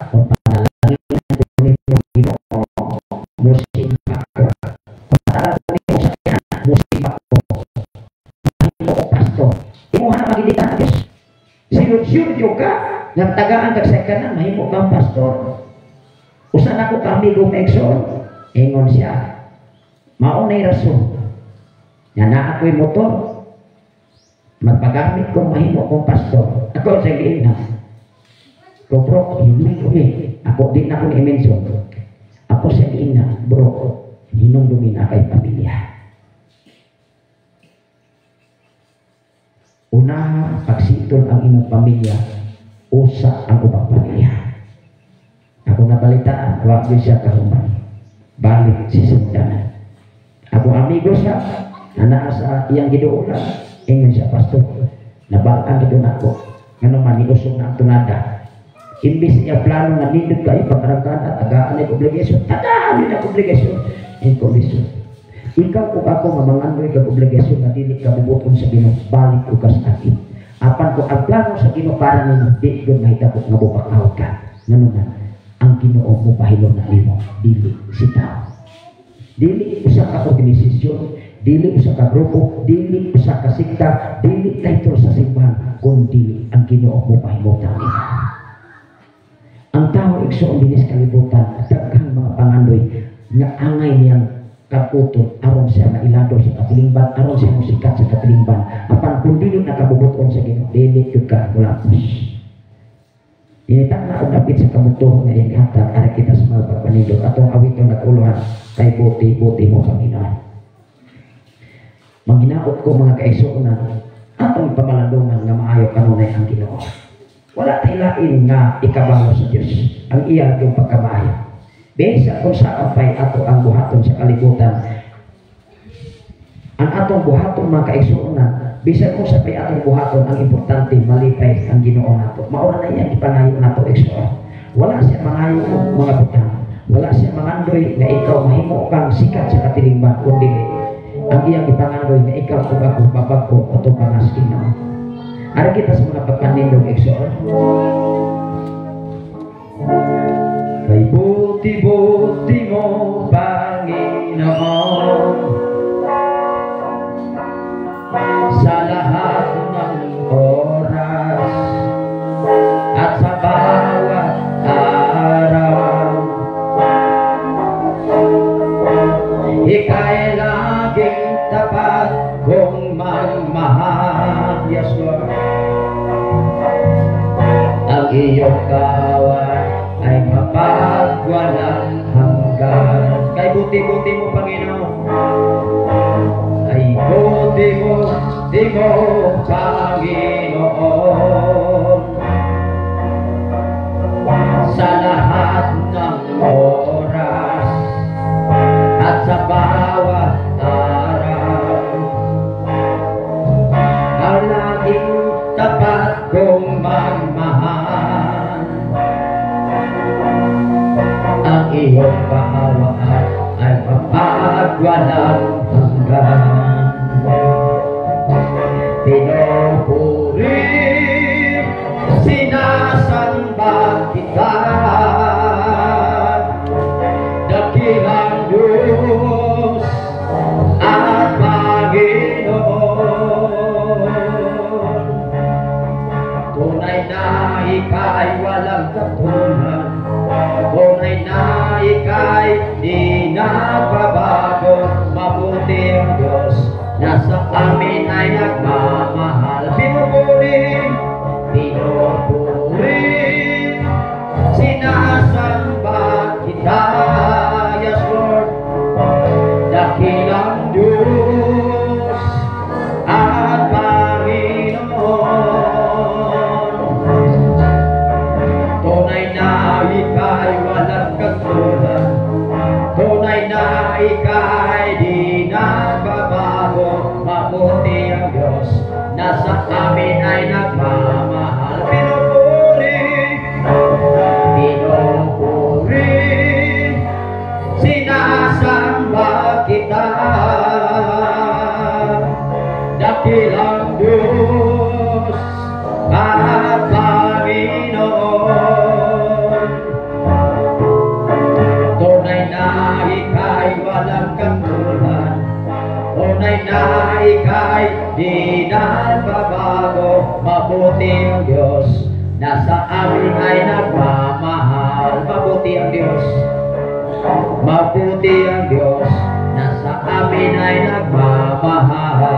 S6: sinuryo ka nagtagaan kag sekanan mahimo kang pastor. Usa na ko kami gumexon, ingon siya mao nay rason nga naa ako'y motor, magpagamit ko mahimo kong pastor. Ako sa giingnan ko, bro, hinumdumi ako, di na ko ni-mention. Ako sa giingnan, bro, hinumdumi na kay pamilya. Unaha pagsitol ang imong pamilya, usa ang ubang pamilya. Ako nabalitaan, wa gyud siya kahuman. Balik si Sundanan. Ako amigo siya, na naa sa iyang giduolan. Ingon siya, pastor, nabal-an gyud nako. Ngano man niusog na ang tunada. Imbis niya plano nga nindot kayo pagkaragkada, tagaan ay obligasyon, tagaan ay obligasyon. Inkolisyon. Ikaw ug ako nga mangandoy kag obligasyon nga dili ka bubuton sa Ginoo, balik og sa akin. Apan ko ang plano sa Ginoo para nimo di gyud mahitabo nga bubakaw ka. Ngano man, ang Ginoo mo pahilom na nimo, dili si tao. Dili usa ka organisasyon, dili usa ka grupo, dili usa ka sekta, dili title sa simbahan, kundi ang Ginoo mo pahimutang nimo. Ang tao, igsoon, dinhi sa kalibutan, daghang mga pangandoy nga angay niyang kaputon aron siya mailado sa katilingban, aron siya mosikat sa katilingban. Apan kung dili nakabubuton sa Ginoo, dili gyud ka mulapos. Inita na og dapit sa kabutuhon nga iyang gihatag. Ara kita sa mga pagpanindot, atong awiton naguluhan, "Kay Buti-Buti Mo, Panginoon." Manghinaot ko, mga kaigsuonan, atong pamalandungan nga maayo kanunay ang Ginoo. Wala tay lain nga ikabalo sa Dios, ang iya yung pagkamaayo. Bisa kung saan pa'y ato ang buhaton sa kalibutan. Ang atong buhaton, mga kaigsuonan, bisan kung sa pa'y atong buhaton, ang importante malipay ang Ginoo nato. Mao na iyang ipangayo nato, igsoon. Wala siya mangayo og mga butang. Wala siya mangandoy nga ikaw mahimo kang sikat sa katilingban, kundi ang iyang ipangandoy nga ikaw ug ako babag-o ato pangas Ginoo. Ara kita sa mga pagpanindog, igsoon. Kay buti-buti mo, Panginoon, sa lahat ng oras at sa bawat araw. Ika'y laging tapat kung magmahal. Yes, Lord. Ang iyong kaawaan ay mapagwalang hanggan. Kay buti-buti mo, Panginoon. Ay buti-buti mo, Panginoon, sa lahat ng oras at sa bawat araw. Ang laging tapat kong magmahal. Ang iyong kaawaan ay mapagwalang hanggan. Pinupuri, sinasamba kita, dakilang Diyos at Panginoon. Tunay na ika'y walang katulad, tunay na ika'y di nagbabago. Mabuti ang Diyos na sa amin ay nagmamahal. Pinupuri, pinupuri, sinasamba kita. Yes, Lord. Dakilang Diyos at Panginoon. Tunay na ika'y walang katulad, tunay na ika'y di nagbabago. Mabuti ang Diyos na sa amin ay nagmamahal. Pinupuri, pinupuri, sinasamba kita, dakilang Diyos at Panginoon. Tunay na ika'y walang katulad, tunay na ika'y di nagbabago. Mabuti ang Diyos na sa amin ay nagmamahal. Mabuti ang Diyos. Mabuti ang Diyos na sa amin ay nagmamahal.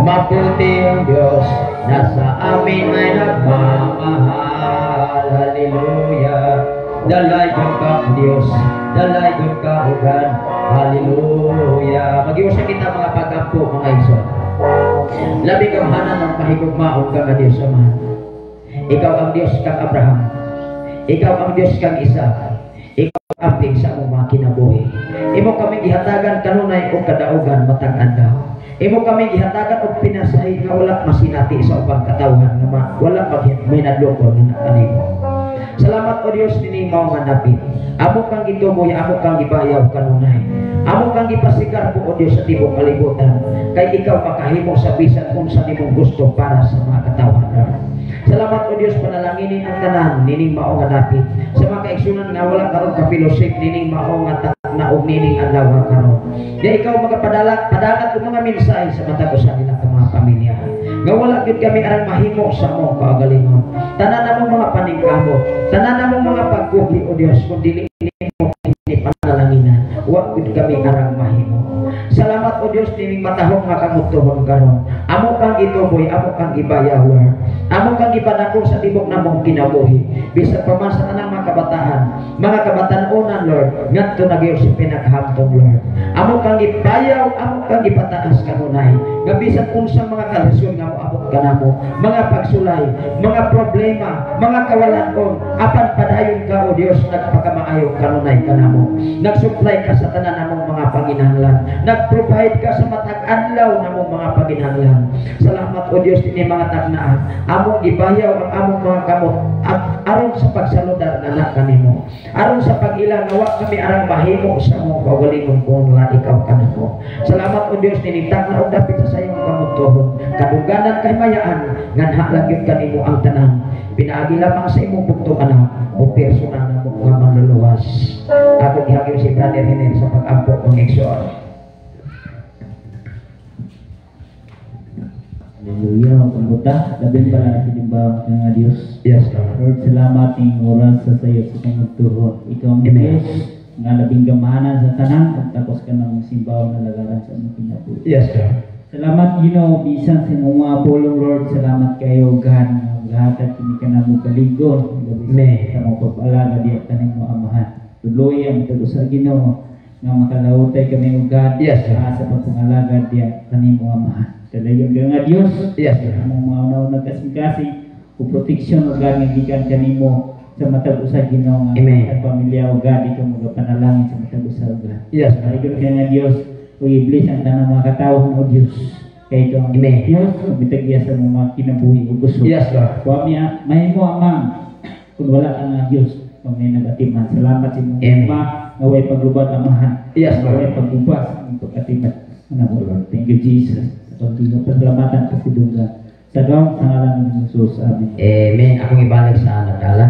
S6: Mabuti ang Diyos na sa amin ay nagmamahal. Hallelujah. Dalaygon ka, Diyos. Dalaygon ka, ugan. Hallelujah. Mag-iusa kita mga pag-ampo, mga igsoon. Labi gamhanan ng mahigugmaon ka nga Diyos Amahan. Ikaw ang Diyos kang Abraham. Ikaw ang Diyos kang Isaac. Ikaw ang amping sa among mga kinabuhi. Imo kami gihatagan kanunay og kadaugan matag adlaw. Imo kami gihatagan og pinasahi nga wala masinati sa ubang katawhan nga wala mahinadlokon nga kanimo. Salamat, O Dios, nining mao nga dapit. Amo kang gituboy, amo kang gibayaw kanunay. Amo kang gipasigar po, O Dios, sa tibuok kalibutan. Kay ikaw makahimo sa bisan unsa nimong gusto para sa mga katawhan. Salamat, O Dios, panalanginin ang tanan nining mao nga dapit. Sa mga kaigsunan nga wala karon ka fellowship nining mao nga takna og nining adlaw karon. Di ikaw magapadala padangat og mga mensahe sa matag usa nila ka mga pamilya. Nga wala gyud kami arang mahimo sa among kaugalingon. Tanan namong mga paningkamot, tanan namong mga pagkugi, O Dios, kung dili nimo kini panalanginan, wa gyud kami arang mahimo. Salamat, O Dios, nining matahong nga kamudtuhon karon. Amo kang gituboy, amo kang gibayaw, Lord. Amo kang gipadako sa tibok namong kinabuhi. Bisan pa man sa tanang mga kabataan, mga kabatan-onan, Lord, ngadto na gyud sa pinakahamtong, Lord. Amo kang gibayaw, amo kang gipataas kanunay. Nga bisan unsang mga kalisod nga moabot kanamo, mga pagsulay, mga problema, mga kawalanon, apan padayon ka, O Dios, nagpakamaayo kanunay kanamo. Nagsupply ka sa tanan namong mga panginahanglan. Nag-provide ka sa matag adlaw namong mga panginahanglan. Salamat, O Dios, ini mga taknaan. Among gibayaw ang among mga kamot at aron sa pagsaludar na kanimo. Aron sa pag-ila nga wa kami arang mahimo sa among kaugalingon kung wala ikaw kanako. Salamat, O Dios, nining takna og dapit sa sayong kamudtuhon. Kaduganan kahimayaan nganha lang gyud kanimo ang tanan. Pinaagi lamang sa imong bugtong anak o personal na mo nga manluluwas. Ako gihagyo si Brother Hiner sa pag-ampo ng igsoon.
S1: Hallelujah. Pagbuta, labing pala sa nga Diyos.
S6: Yes, Lord.
S1: Lord, salamat ning oras sa sayo sa kamudtuhon. Ikaw ang
S6: Amen.
S1: Diyos nga labing gamahanan sa tanan ug takos ka ng simbaw na lagaran sa among kinabuhi.
S6: Yes, Lord.
S1: Salamat Ginoo bisan sa imong mga pulong, Lord. Salamat kayo gan nga gahatag kini kanamo kaligon labi
S6: Amen.
S1: sa mga pag-alaga diya kanimo Amahan. Tuloy ang matag usa, Ginoo, nga makalawtay kami og God
S6: Yes, Lord.
S1: sa pagpangalaga diya kanimo Amahan. Dalayon ka nga Dios.
S6: Yes, Lord.
S1: Among mga una kasing-kasing o proteksyon o God nga gikan kanimo sa matag usa, Ginoo, nga
S6: Amen.
S1: ang pamilya o God ikaw magapanalangin sa matag usa o God.
S6: Yes, Lord.
S1: Dalayon ka nga Dios o i-bless ang tanang mga katawhan o Dios. Kay ikaw ang
S6: Amen.
S1: Dios ug bitagya sa mga kinabuhi ug kusog.
S6: Yes, Lord.
S1: Wa miya mahimo amang kung wala ka nga Dios kung may nagatiman. Salamat sa imong
S6: Amen.
S1: ama nga way paglubad Amahan.
S6: Yes,
S1: Nga
S6: Lord.
S1: way pagubas ang pagkatiman. Ano mo, Lord. Thank you, Jesus. Sa pagpasalamatan kasi duga. Sa gawang sa ngalan ni Jesus. Amen.
S6: Amen. Akong ibalik sa nagdala.